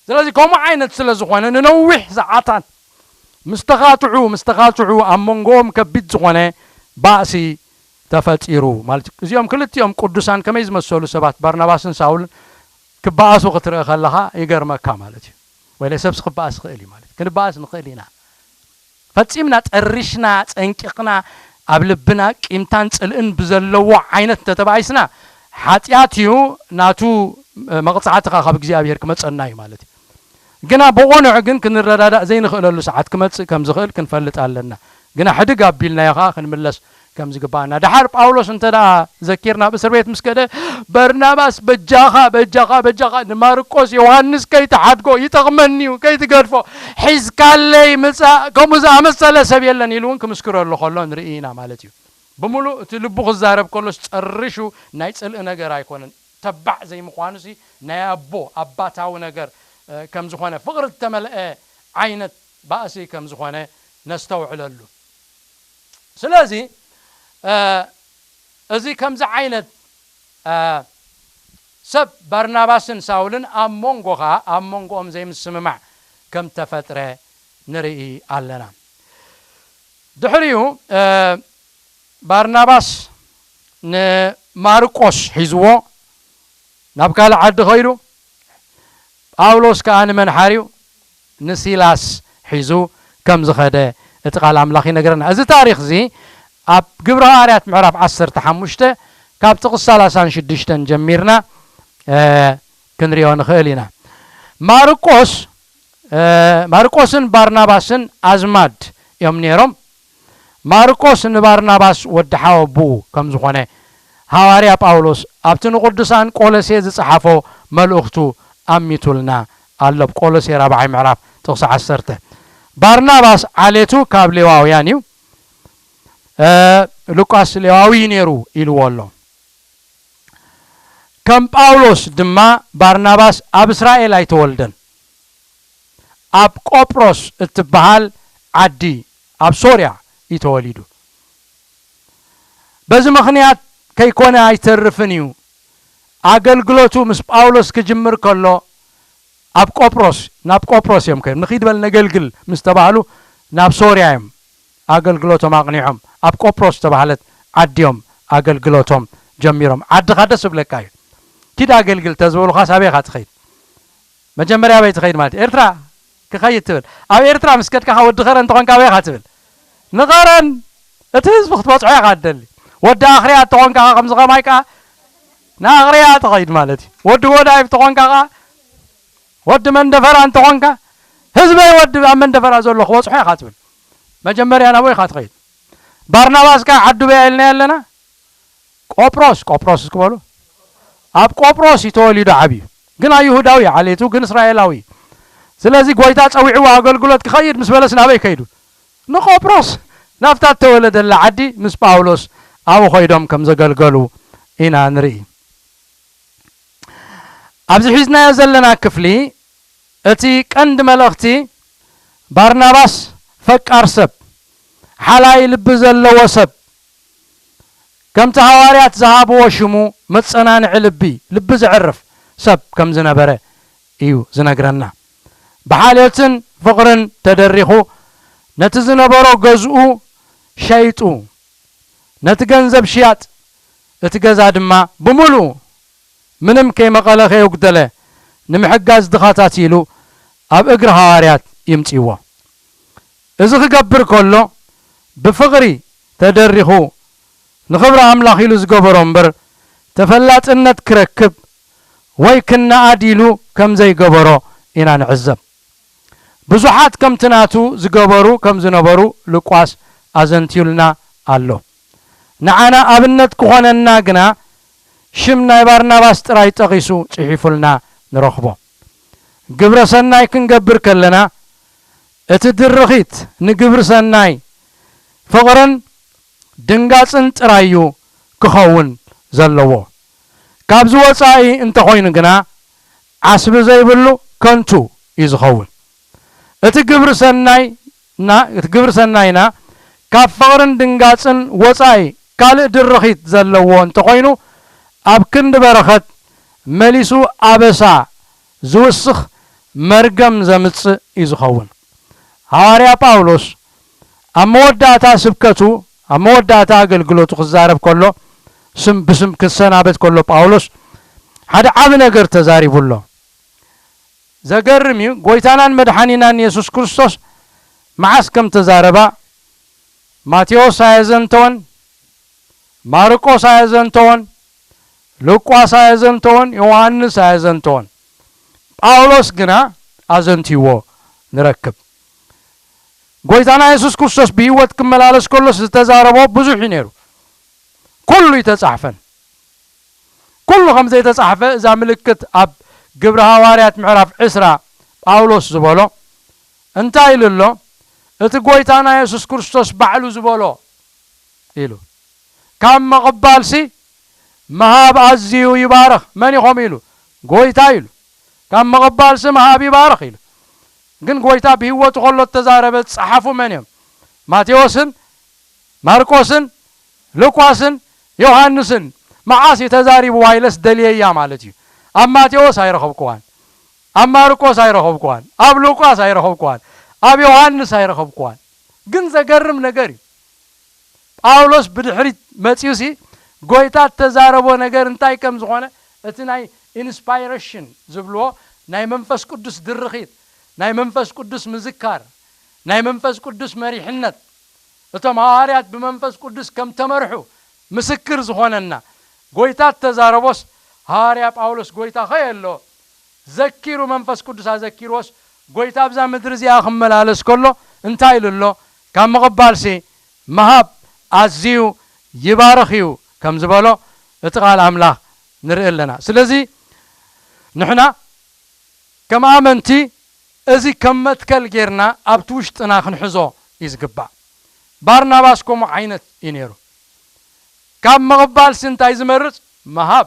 ስለዚ ከምኡ ዓይነት ስለ ዝኾነ ንነዊሕ ሰዓታት ምስ ተኻትዑ፣ ምስ ተኻትዑ ኣብ መንጎኦም ከቢድ ዝኾነ ባእሲ ተፈጢሩ ማለት እዩ። እዚኦም ክልቲኦም ቅዱሳን ከመይ ዝመሰሉ ሰባት ባርናባስን ሳውልን ክበኣሱ ክትርኢ ከለኻ ይገርመካ ማለት እዩ። ወይለ ሰብስ ክበኣስ ይኽእል እዩ ማለት እዩ። ክንበኣስ ንኽእል ኢና። ፈጺምና ጠሪሽና፣ ጸንቂቕና፣ ኣብ ልብና ቂምታን ጽልእን ብዘለዎ ዓይነት እንተተባኢስና፣ ሓጢኣት እዩ፣ ናቱ መቕጻዕቲ ኸኣ ካብ እግዚኣብሔር ክመጸና እዩ ማለት እዩ። ግና ብቕኑዕ ግን ክንረዳዳእ ዘይንኽእለሉ ሰዓት ክመጽእ ከም ዝኽእል ክንፈልጥ ኣለና። ግና ሕድግ ኣቢልናዮ ኸኣ ክንምለስ ከም ዝግባኣና። ደሓር ጳውሎስ እንተ ደኣ ዘኪርና ኣብ እስር ቤት ምስ ከደ፣ በርናባስ በጃኻ፣ በጃኻ፣ በጃኻ ንማርቆስ ዮሃንስ ከይትሓድጎ፣ ይጠቕመኒ እዩ፣ ከይትገድፎ፣ ሒዝካለይ ምጻእ፣ ከምኡ ዝኣመሰለ ሰብ የለን ኢሉ እውን ክምስክረሉ ከሎ ንርኢ ኢና ማለት እዩ። ብምሉእ እቲ ልቡ ክዛረብ ከሎስ ጸሪሹ ናይ ጽልኢ ነገር ኣይኮነን። ተባዕ ዘይምዃኑሲ ናይ ኣቦ ኣባታዊ ነገር፣ እ፣ ከም ዝኾነ ፍቕሪ እተመልአ ዓይነት ባእሲ ከም ዝኾነ ነስተውዕለሉ። ስለዚ፣ እ፣ እዚ ከምዚ ዓይነት፣ እ፣ ሰብ ባርናባስን ሳውልን ኣብ መንጎ ኸኣ ኣብ መንጎኦም ዘይምስምማዕ ከም ተፈጥረ ንርኢ ኣለና። ድሕሪኡ፣ እ፣ ባርናባስ ንማርቆስ ሒዝዎ ናብ ካልእ ዓዲ ኸይዱ፣ ጳውሎስ ከኣ ንመን ሓርዩ? ንሲላስ ሒዙ ከም ዝኸደ እቲ ቃል ኣምላኽ ይነግረና። እዚ ታሪኽ እዚ ኣብ ግብረ ሃዋርያት ምዕራፍ ዓሰርተ ሓሙሽተ ካብ ጥቕሲ ሰላሳን ሽዱሽተን ጀሚርና፣ እ፣ ክንሪኦ ንኽእል ኢና። ማርቆስ፣ እ፣ ማርቆስን ባርናባስን ኣዝማድ እዮም ነይሮም። ማርቆስ ንባርናባስ ወዲ ሓወቦኡ ከም ዝኾነ ሃዋርያ ጳውሎስ ኣብቲ ንቅዱሳን ቆሎሴ ዝጸሓፎ መልእኽቱ ኣሚቱልና ኣሎ። ኣብ ቆሎሴ ራብዓይ ምዕራፍ ጥቕሲ ዓሰርተ። ባርናባስ ዓሌቱ ካብ ሌዋውያን እዩ፣ እ፣ ሉቃስ ሌዋዊ እዩ ነይሩ ኢልዎ ኣሎ። ከም ጳውሎስ ድማ ባርናባስ ኣብ እስራኤል ኣይተወልደን። ኣብ ቆጵሮስ እትበሃል ዓዲ ኣብ ሶርያ እዩ ተወሊዱ። በዚ ምኽንያት ከይኮነ ኣይተርፍን እዩ። ኣገልግሎቱ ምስ ጳውሎስ ክጅምር ከሎ ኣብ ቆጵሮስ፣ ናብ ቆጵሮስ እዮም ከይዶም። ንኺድ በል ነገልግል ምስ ተባህሉ ናብ ሶርያ እዮም ኣገልግሎቶም ኣቕኒዖም። ኣብ ቆጵሮስ ዝተባህለት ዓዲ እዮም ኣገልግሎቶም ጀሚሮም። ዓድኻ ደስ ዝብለካ እዩ። ኪድ ኣገልግል ተዝበሉኻ ሳበይ ኢኻ ትኸይድ? መጀመርያ ኣበይ ትኸይድ ማለት እዩ? ኤርትራ ክኸይድ ትብል። ኣብ ኤርትራ ምስ ከድካ ወዲ ኸረን እንተኾንካ ኣበይ ኢኻ ትብል? ንኸረን። እቲ ህዝቢ ክትበጽሖ ኢኻ ትደሊ። ወዲ ኣኽርያ እንተኾንካ ከምዚ ኸማይ ከኣ ንኣኽርያ ትኸይድ ማለት እዩ። ወዲ ጎዳይፍ እንተኾንካ ከኣ፣ ወዲ መንደፈራ እንተኾንካ፣ ህዝበይ ወዲ ኣብ መንደፈራ ዘሎ ክበጽሖ ኢኻ ትብል። መጀመርያ ናብኡ ኢኻ ትኸይድ። ባርናባስ ከኣ ዓዱ በይ ኢልና ኣለና? ቆጵሮስ፣ ቆጵሮስ እስኪ በሉ። ኣብ ቆጵሮስ እዩ ተወሊዱ ዓብዩ። ግን ኣይሁዳዊ እዩ ዓሌቱ፣ ግን እስራኤላዊ እዩ። ስለዚ ጎይታ ጸዊዕዎ ኣገልግሎት ክኸይድ ምስ በለስ ናበይ ከይዱ? ንቆጵሮስ፣ ናብታ እተወለደላ ዓዲ ምስ ጳውሎስ ኣብኡ ኸይዶም ከም ዘገልገሉ ኢና ንርኢ። ኣብዚ ሒዝናዮ ዘለና ክፍሊ እቲ ቀንዲ መልእኽቲ፣ ባርናባስ ፈቃር ሰብ፣ ሓላይ ልቢ ዘለዎ ሰብ፣ ከምቲ ሃዋርያት ዝሃብዎ ሽሙ መጸናንዒ ልቢ፣ ልቢ ዘዕርፍ ሰብ ከም ዝነበረ እዩ ዝነግረና። ብሓልዮትን ፍቕርን ተደሪኹ ነቲ ዝነበሮ ገዝኡ ሸይጡ፣ ነቲ ገንዘብ ሽያጥ እቲ ገዛ ድማ ብምሉኡ ምንም ከይመቐለ ከየጉደለ ንምሕጋዝ ድኻታት ኢሉ ኣብ እግሪ ሃዋርያት ይምጽእዎ። እዚ ክገብር ከሎ ብፍቕሪ ተደሪኹ ንኽብሪ ኣምላኽ ኢሉ ዝገበሮ እምበር ተፈላጥነት ክረክብ ወይ ክነኣድ ኢሉ ከም ዘይገበሮ ኢና ንዕዘብ። ብዙሓት ከምቲ ናቱ ዝገበሩ ከም ዝነበሩ ሉቃስ ኣዘንትዩልና ኣሎ። ንዓና ኣብነት ክኾነና ግና ሽም ናይ ባርናባስ ጥራይ ጠቒሱ ጽሒፉልና ንረኽቦ። ግብረ ሰናይ ክንገብር ከለና እቲ ድርኺት ንግብሪ ሰናይ ፍቕርን ድንጋጽን ጥራይ እዩ ክኸውን ዘለዎ። ካብዚ ወጻኢ እንተኾይኑ ግና ዓስቢ ዘይብሉ ከንቱ እዩ ዝኸውን። እቲ ግብሪ ሰናይና እቲ ግብሪ ሰናይና ካብ ፍቕርን ድንጋጽን ወጻኢ ካልእ ድርኺት ዘለዎ እንተኾይኑ፣ ኣብ ክንዲ በረኸት መሊሱ ኣበሳ ዝውስኽ መርገም ዘምጽእ እዩ ዝኸውን። ሃዋርያ ጳውሎስ ኣብ መወዳእታ ስብከቱ፣ ኣብ መወዳእታ ኣገልግሎቱ ክዛረብ ከሎ፣ ስም ብስም ክሰናበት ከሎ ጳውሎስ ሓደ ዓቢ ነገር ተዛሪቡ ኣሎ። ዘገርም እዩ። ጎይታናን መድሓኒናን የሱስ ክርስቶስ መዓስ ከም ተዛረባ፣ ማቴዎስ ኣየዘንተወን፣ ማርቆስ ኣየዘንተወን፣ ሉቃስ ኣየዘንተወን፣ ዮሃንስ ኣየዘንተወን። ጳውሎስ ግና ኣዘንትይዎ ንረክብ። ጎይታና የሱስ ክርስቶስ ብህይወት ክመላለስ ከሎስ ዝተዛረቦ ብዙሕ እዩ ነይሩ። ኩሉ ይተጻሕፈን። ኩሉ ከም ዘይተጻሕፈ እዛ ምልክት ኣብ ግብሪ ሃዋርያት ምዕራፍ ዕስራ ጳውሎስ ዝበሎ እንታይ ኢሉ ኣሎ? እቲ ጎይታና የሱስ ክርስቶስ ባዕሉ ዝበሎ ኢሉ። ካብ ምቕባልሲ ምሃብ ኣዝዩ ይባርኽ። መን ኢኹም ኢሉ? ጎይታ ኢሉ። ካብ ምቕባልሲ ምሃብ ይባርኽ ኢሉ። ግን ጎይታ ብህይወቱ ከሎ እተዛረበ ዝጸሓፉ መን እዮም? ማቴዎስን ማርቆስን ሉቃስን ዮሃንስን። መዓስ እዩ ተዛሪብዋ ኢለስ ደልየያ ማለት እዩ። ኣብ ማቴዎስ ኣይረኸብክዋን፣ ኣብ ማርቆስ ኣይረኸብክዋን፣ ኣብ ሉቃስ ኣይረኸብክዋን፣ ኣብ ዮሃንስ ኣይረኸብክዋን። ግን ዘገርም ነገር እዩ። ጳውሎስ ብድሕሪት መጺኡሲ ጎይታ እተዛረቦ ነገር እንታይ ከም ዝኾነ፣ እቲ ናይ ኢንስፓይሬሽን ዝብልዎ ናይ መንፈስ ቅዱስ ድርኺት፣ ናይ መንፈስ ቅዱስ ምዝካር፣ ናይ መንፈስ ቅዱስ መሪሕነት፣ እቶም ሃዋርያት ብመንፈስ ቅዱስ ከም ተመርሑ ምስክር ዝኾነና ጎይታ እተዛረቦስ፣ ሃዋርያ ጳውሎስ ጎይታ ኸየሎ ዘኪሩ፣ መንፈስ ቅዱስ ኣዘኪርዎስ፣ ጎይታ ኣብዛ ምድሪ እዚኣ ክመላለስ ከሎ እንታይ ኢሉ ኣሎ? ካብ ምቕባልሲ ምሃብ ኣዝዩ ይባርኽ እዩ ከም ዝበሎ እቲ ቃል ኣምላኽ ንርኢ ኣለና። ስለዚ ንሕና ከም ኣመንቲ እዚ ከም መትከል ጌርና ኣብቲ ውሽጥና ክንሕዞ እዩ ዝግባእ። ባርናባስ ከምኡ ዓይነት እዩ ነይሩ። ካብ ምቕባልሲ እንታይ ዝመርጽ? ምሃብ።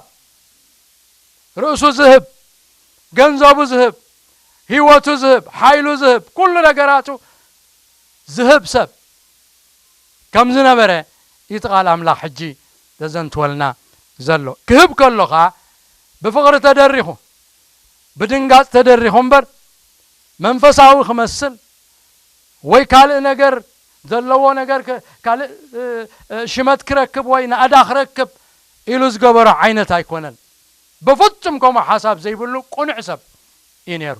ርእሱ ዝህብ፣ ገንዘቡ ዝህብ፣ ህይወቱ ዝህብ፣ ሓይሉ ዝህብ፣ ኩሉ ነገራቱ ዝህብ ሰብ ከም ዝነበረ እዩ እቲ ቃል ኣምላኽ ሕጂ ዘዘንትወልና ዘሎ። ክህብ ከሎ ኸኣ ብፍቕሪ ተደሪኹ፣ ብድንጋጽ ተደሪኹ እምበር፣ መንፈሳዊ ክመስል ወይ ካልእ ነገር ዘለዎ ነገር ከ-፣ ካልእ፣ እ፣ እ፣ ሽመት ክረክብ ወይ ናእዳ ክረክብ ኢሉ ዝገበሮ ዓይነት ኣይኮነን። ብፍጹም ከምኡ ሓሳብ ዘይብሉ ቅኑዕ ሰብ እዩ ነይሩ።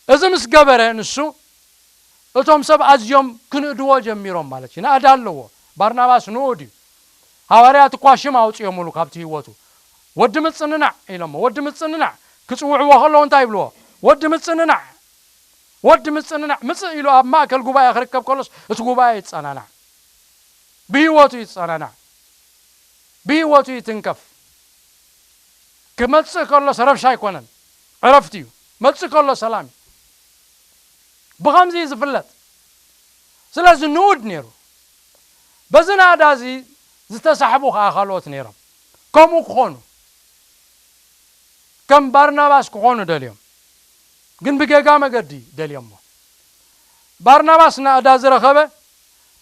እዚ ምስ ገበረ ንሱ፣ እቶም ሰብ ኣዝዮም ክንእድዎ ጀሚሮም ማለት እዩ። ናእዳ ኣለዎ። ባርናባስ ንኡድ እዩ። ሃዋርያት እኳ ሽም ኣውጽኦምሉ ካብቲ ህይወቱ። "ወዲ ምጽንናዕ" ኢሎሞ። ወዲ ምጽንናዕ ክጽውዕዎ ከለዉ እንታይ ይብልዎ? "ወዲ ምጽንናዕ፣ ወዲ ምጽንናዕ!" ምጽእ ኢሉ ኣብ ማእከል ጉባኤ ክርከብ ከሎስ እቲ ጉባኤ ይጸናናዕ። ብህይወቱ ይጸናናዕ። ብህይወቱ ይትንከፍ። ክመጽእ ከሎስ ረብሻ ኣይኮነን፣ ዕረፍቲ እዩ። መጽእ ከሎ ሰላም እዩ። ብኸምዚ እዩ ዝፍለጥ። ስለዚ ንኡድ ነይሩ። በዚ ናእዳ እዚ ዝተሳሕቡ ኸኣ ካልኦት ነይሮም። ከምኡ ክኾኑ፣ ከም ባርናባስ ክኾኑ ደልዮም፣ ግን ብጌጋ መገዲ ደልዮሞ። ባርናባስ ናእዳ ዝረኸበ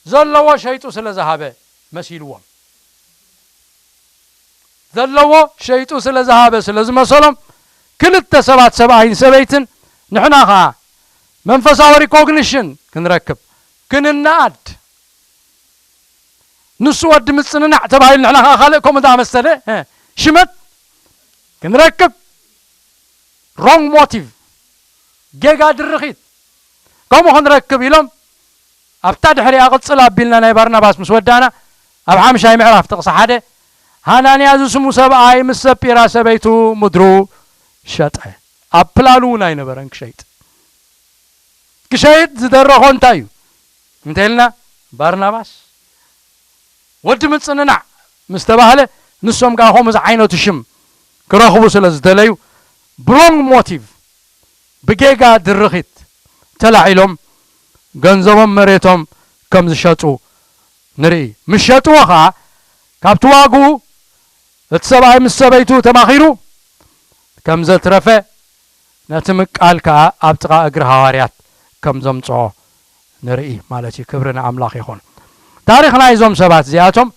ዘለዎ ሸይጡ ስለ ዝሃበ መሲልዎም። ዘለዎ ሸይጡ ስለ ዝሃበ ስለ ዝመሰሎም፣ ክልተ ሰባት፣ ሰብኣይን ሰበይትን፣ ንሕና ኸኣ መንፈሳዊ ሪኮግኒሽን ክንረክብ፣ ክንነኣድ፣ ንሱ ወዲ ምጽንናዕ ተባሂሉ፣ ንሕና ኸኣ ካልእ ከምኡ ዝኣመሰለ፣ እ፣ ሽመት ክንረክብ፣ ሮንግ ሞቲቭ፣ ጌጋ ድርኺት፣ ከምኡ ክንረክብ ኢሎም ኣብታ ድሕሪኣ ቅጽል ኣቢልና ናይ ባርናባስ ምስ ወዳእና፣ ኣብ ሓምሻይ ምዕራፍ ጥቕሲ ሓደ፣ ሃናንያ ዝስሙ ሰብኣይ ምስ ሰጲራ ሰበይቱ ምድሩ ሸጠ። ኣብ ፕላኑ እውን ኣይነበረን ክሸይጥ። ክሸይጥ ዝደረኾ እንታይ እዩ እንተ ኢልና፣ ባርናባስ ወዲ ምጽንናዕ ምስ ተባህለ፣ ንሶም ከኣ ከምኡ ዝዓይነቱ ሽም ክረኽቡ ስለ ዝደለዩ፣ ብሮንግ ሞቲቭ፣ ብጌጋ ድርኺት ተላዒሎም ገንዘቦም መሬቶም ከም ዝሸጡ ንርኢ። ምስ ሸጥዎ ኸኣ ካብቲ ዋግኡ እቲ ሰብኣይ ምስ ሰበይቱ ተማኺሩ ከም ዘትረፈ፣ ነቲ ምቃል ከኣ ኣብ ጥቓ እግሪ ሃዋርያት ከም ዘምጽኦ ንርኢ ማለት እዩ። ክብሪ ንኣምላኽ ይኹን። ታሪኽ ናይዞም ሰባት እዚኣቶም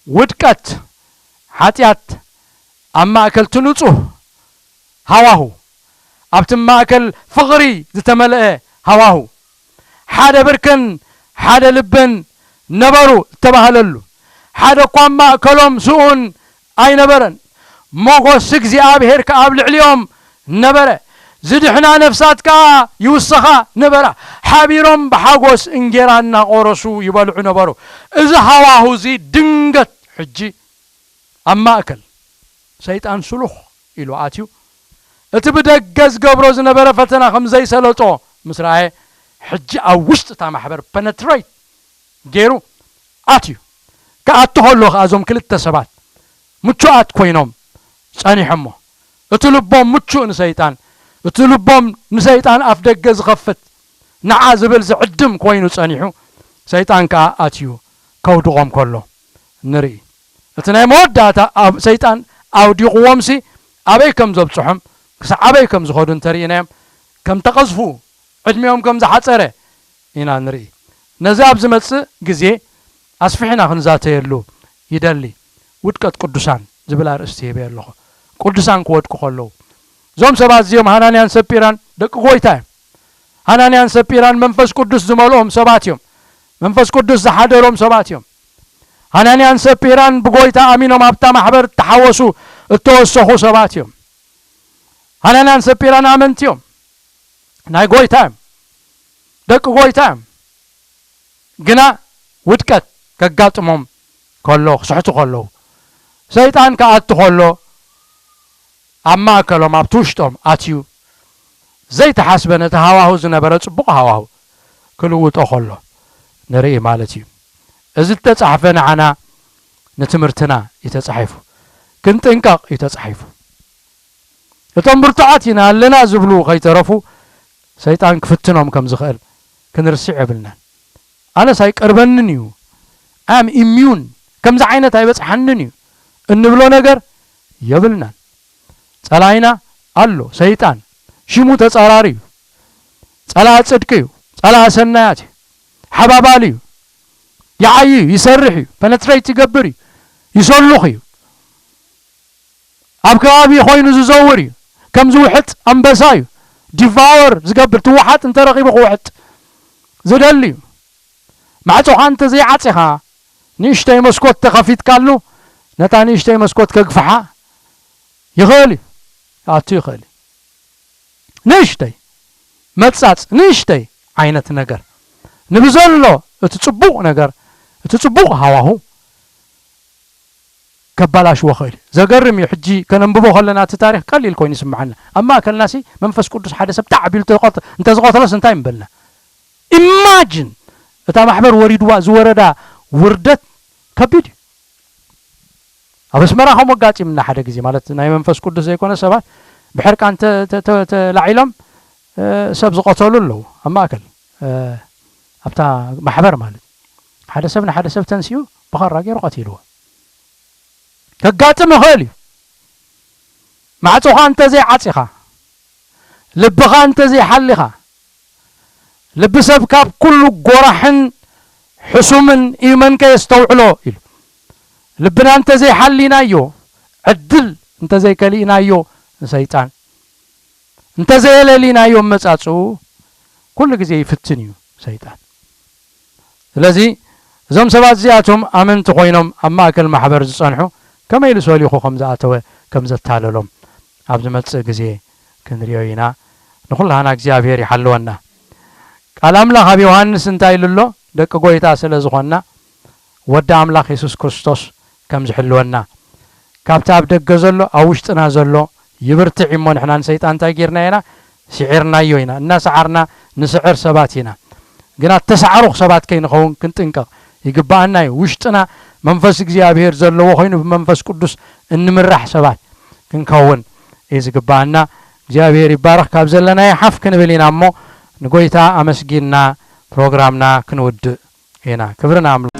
ውድቀት፣ ሓጢኣት ኣብ ማእከል እቲ ንጹህ ሃዋሁ፣ ኣብቲ ማእከል ፍቕሪ ዝተመልአ ሃዋሁ፣ ሓደ ብርክን ሓደ ልብን ነበሩ ዝተባህለሉ፣ ሓደ እኳ ማእከሎም ስኡን ኣይነበረን። ሞጎስ እግዚኣብሔር ከኣ ኣብ ልዕሊኦም ነበረ። ዝድሕና ነፍሳት ከኣ ይውሰኻ ነበራ። ሓቢሮም ብሓጎስ እንጌራ እናቖረሱ ይበልዑ ነበሩ። እዚ ሃዋሁ እዚ ድንገት ሕጂ ኣብ ማእከል ሰይጣን ስሉኽ ኢሉ ኣትዩ። እቲ ብደገ ዝገብሮ ዝነበረ ፈተና ከም ዘይሰለጦ ምስ ረኣየ፣ ሕጂ ኣብ ውሽጢ እታ ማሕበር ፐነትሬት ገይሩ ኣትዩ። ክኣቱ ከሎ ከኣ እዞም ክልተ ሰባት ምቹኣት ኮይኖም ጸኒሖሞ። እቲ ልቦም ምቹእ ንሰይጣን፣ እቲ ልቦም ንሰይጣን ኣፍ ደገ ዝኸፍት፣ ንዓ ዝብል ዝዕድም ኮይኑ ጸኒሑ፣ ሰይጣን ከኣ ኣትዩ ከውድቖም ከሎ ንርኢ። እቲ ናይ መወዳእታ ኣብ ሰይጣን ኣውዲቕዎምሲ ኣበይ ከም ዘብጽሖም፣ ክሳዕ ኣበይ ከም ዝኸዱ እንተርኢናዮም፣ ከም ተቐዝፉ፣ ዕድሜኦም ከም ዝሓጸረ ኢና ንርኢ። ነዚ ኣብ ዝመጽእ ግዜ ኣስፊሕና ክንዛተየሉ ይደሊ። ውድቀት ቅዱሳን ዝብል ኣርእስቲ ሂበ ኣለኹ። ቅዱሳን ክወድቁ ከለዉ፣ እዞም ሰባት እዚኦም ሃናንያን ሰጲራን ደቂ ጎይታ እዮም። ሃናንያን ሰጲራን መንፈስ ቅዱስ ዝመልኦም ሰባት እዮም። መንፈስ ቅዱስ ዝሓደሮም ሰባት እዮም። ሃናንያን ሰጲራን ብጎይታ ኣሚኖም ኣብታ ማሕበር እተሓወሱ፣ እተወሰኹ ሰባት እዮም። ሃናንያን ሰጲራን ኣመንቲ እዮም። ናይ ጎይታ እዮም። ደቂ ጎይታ እዮም። ግና ውድቀት ከጋጥሞም ከሎ፣ ክስሕቱ ከለዉ፣ ሰይጣን ክኣቱ ከሎ፣ ኣብ ማእከሎም፣ ኣብቲ ውሽጦም ኣትዩ፣ ዘይተሓስበ ነቲ ሃዋሁ ዝነበረ ጽቡቕ ሃዋሁ ክልውጦ ከሎ ንርኢ ማለት እዩ። እዚ ዝተጻሕፈ ንዓና ንትምህርትና እዩ ተጻሒፉ። ክንጥንቀቕ እዩ ተጻሒፉ። እቶም ብርቱዓት ኢና ኣለና ዝብሉ ከይተረፉ፣ ሰይጣን ክፍትኖም ከም ዝኽእል ክንርስዕ የብልናን። ኣነስ ኣይቀርበንን እዩ፣ ኣም ኢሚዩን፣ ከምዚ ዓይነት ኣይበጽሓንን እዩ እንብሎ ነገር የብልናን። ጸላኢና ኣሎ፣ ሰይጣን። ሽሙ ተጻራሪ እዩ። ጸላኢ ጽድቂ እዩ። ጸላኢ ሰናያት እዩ። ሓባባሊ እዩ። ይዓዪ እዩ፣ ይሰርሕ እዩ፣ ፐነትሬት ይገብር እዩ፣ ይሰሉኽ እዩ። ኣብ ከባቢ ኮይኑ ዝዘውር እዩ። ከም ዝውሕጥ ኣንበሳ እዩ። ዲቫወር ዝገብር፣ ትውሓጥ እንተረኺቡ ክውሕጥ ዝደሊ እዩ። ማዕጾኻ እንተዘይዓጺኻ፣ ንእሽተይ መስኮት ተኸፊትካሉ፣ ነታ ንእሽተይ መስኮት ከግፍሓ ይኽእል እዩ። ክኣቱ ይኽእል እዩ። ንእሽተይ መጻጽ፣ ንእሽተይ ዓይነት ነገር፣ ንብዘሎ እቲ ጽቡቕ ነገር፣ እቲ ጽቡቕ ሃዋሁ ከበላሽዎ ኽእል እዩ። ዘገርም እዩ። ሕጂ ከነንብቦ ከለና እቲ ታሪኽ ቀሊል ኮይኑ ይስምዓና። ኣብ ማእከልናሲ መንፈስ ቅዱስ ሓደ ሰብ ጣዕ ኣቢሉ እንተዝቐት-፣ እንተዝቐትሎስ እንታይ ምበልና? ኢማጅን እታ ማሕበር ወሪድዋ ዝወረዳ ውርደት ከቢድ እዩ። ኣብ ኣስመራ ከምኡ ኣጋጢምና ሓደ ግዜ፣ ማለት ናይ መንፈስ ቅዱስ ዘይኮነ ሰባት ብሕርቃን ተ-፣ ተ-፣ ተ-፣ ተላዒሎም፣ እ፣ ሰብ ዝቐተሉ ኣለዉ። ኣብ ማእከል፣ እ፣ ኣብታ ማሕበር ማለት ሓደ ሰብ ንሓደ ሰብ ተንሲኡ ብኻራ ገይሩ ቀቲልዎ። ከጋጥም ይኽእል እዩ። ማዕጾኻ እንተዘይዓጺኻ፣ ልብኻ እንተዘይሓሊኻ፣ ልቢ ሰብ ካብ ኩሉ ጎራሕን ሕሱምን እዩ፣ መን ከ የስተውዕሎ ኢሉ። ልብና እንተዘይሓሊናዮ፣ ዕድል እንተዘይከሊእናዮ ንሰይጣን፣ እንተዘየለሊናዮ መጻጽኡ፣ ኩሉ ግዜ ይፍትን እዩ ሰይጣን። ስለዚ እዞም ሰባት እዚኣቶም ኣመንቲ ኮይኖም ኣብ ማእከል ማሕበር ዝጸንሑ፣ ከመይ ኢሉ ሰሊኹ ከም ዝኣተወ፣ ከም ዘታለሎም ኣብ ዝመጽእ ግዜ ክንሪኦ ኢና። ንኹላህና እግዚኣብሔር ይሓልወና። ቃል ኣምላኽ ኣብ ዮሃንስ እንታይ ኢሉ ኣሎ? ደቂ ጎይታ ስለ ዝኾንና፣ ወዲ ኣምላኽ የሱስ ክርስቶስ ከም ዝሕልወና፣ ካብቲ ኣብ ደገ ዘሎ ኣብ ውሽጥና ዘሎ ይብርትዕ እሞ፣ ንሕና ንሰይጣን እንታይ ጌርና ኢና? ስዒርናዮ ኢና። እናሰዓርና ንስዕር ሰባት ኢና። ግና ተሳዕሩኽ ሰባት ከይንኸውን ክንጥንቀቕ ይግብኣና እዩ። ውሽጥና መንፈስ እግዚኣብሔር ዘለዎ ኮይኑ ብመንፈስ ቅዱስ እንምራሕ ሰባት ክንከውን እዩ ዝግብኣና። እግዚኣብሔር ይባረኽ። ካብ ዘለናዮ ሓፍ ክንብል ኢና እሞ ንጎይታ ኣመስጊንና ፕሮግራምና ክንውድእ ኢና። ክብሪ ንኣምላኽ።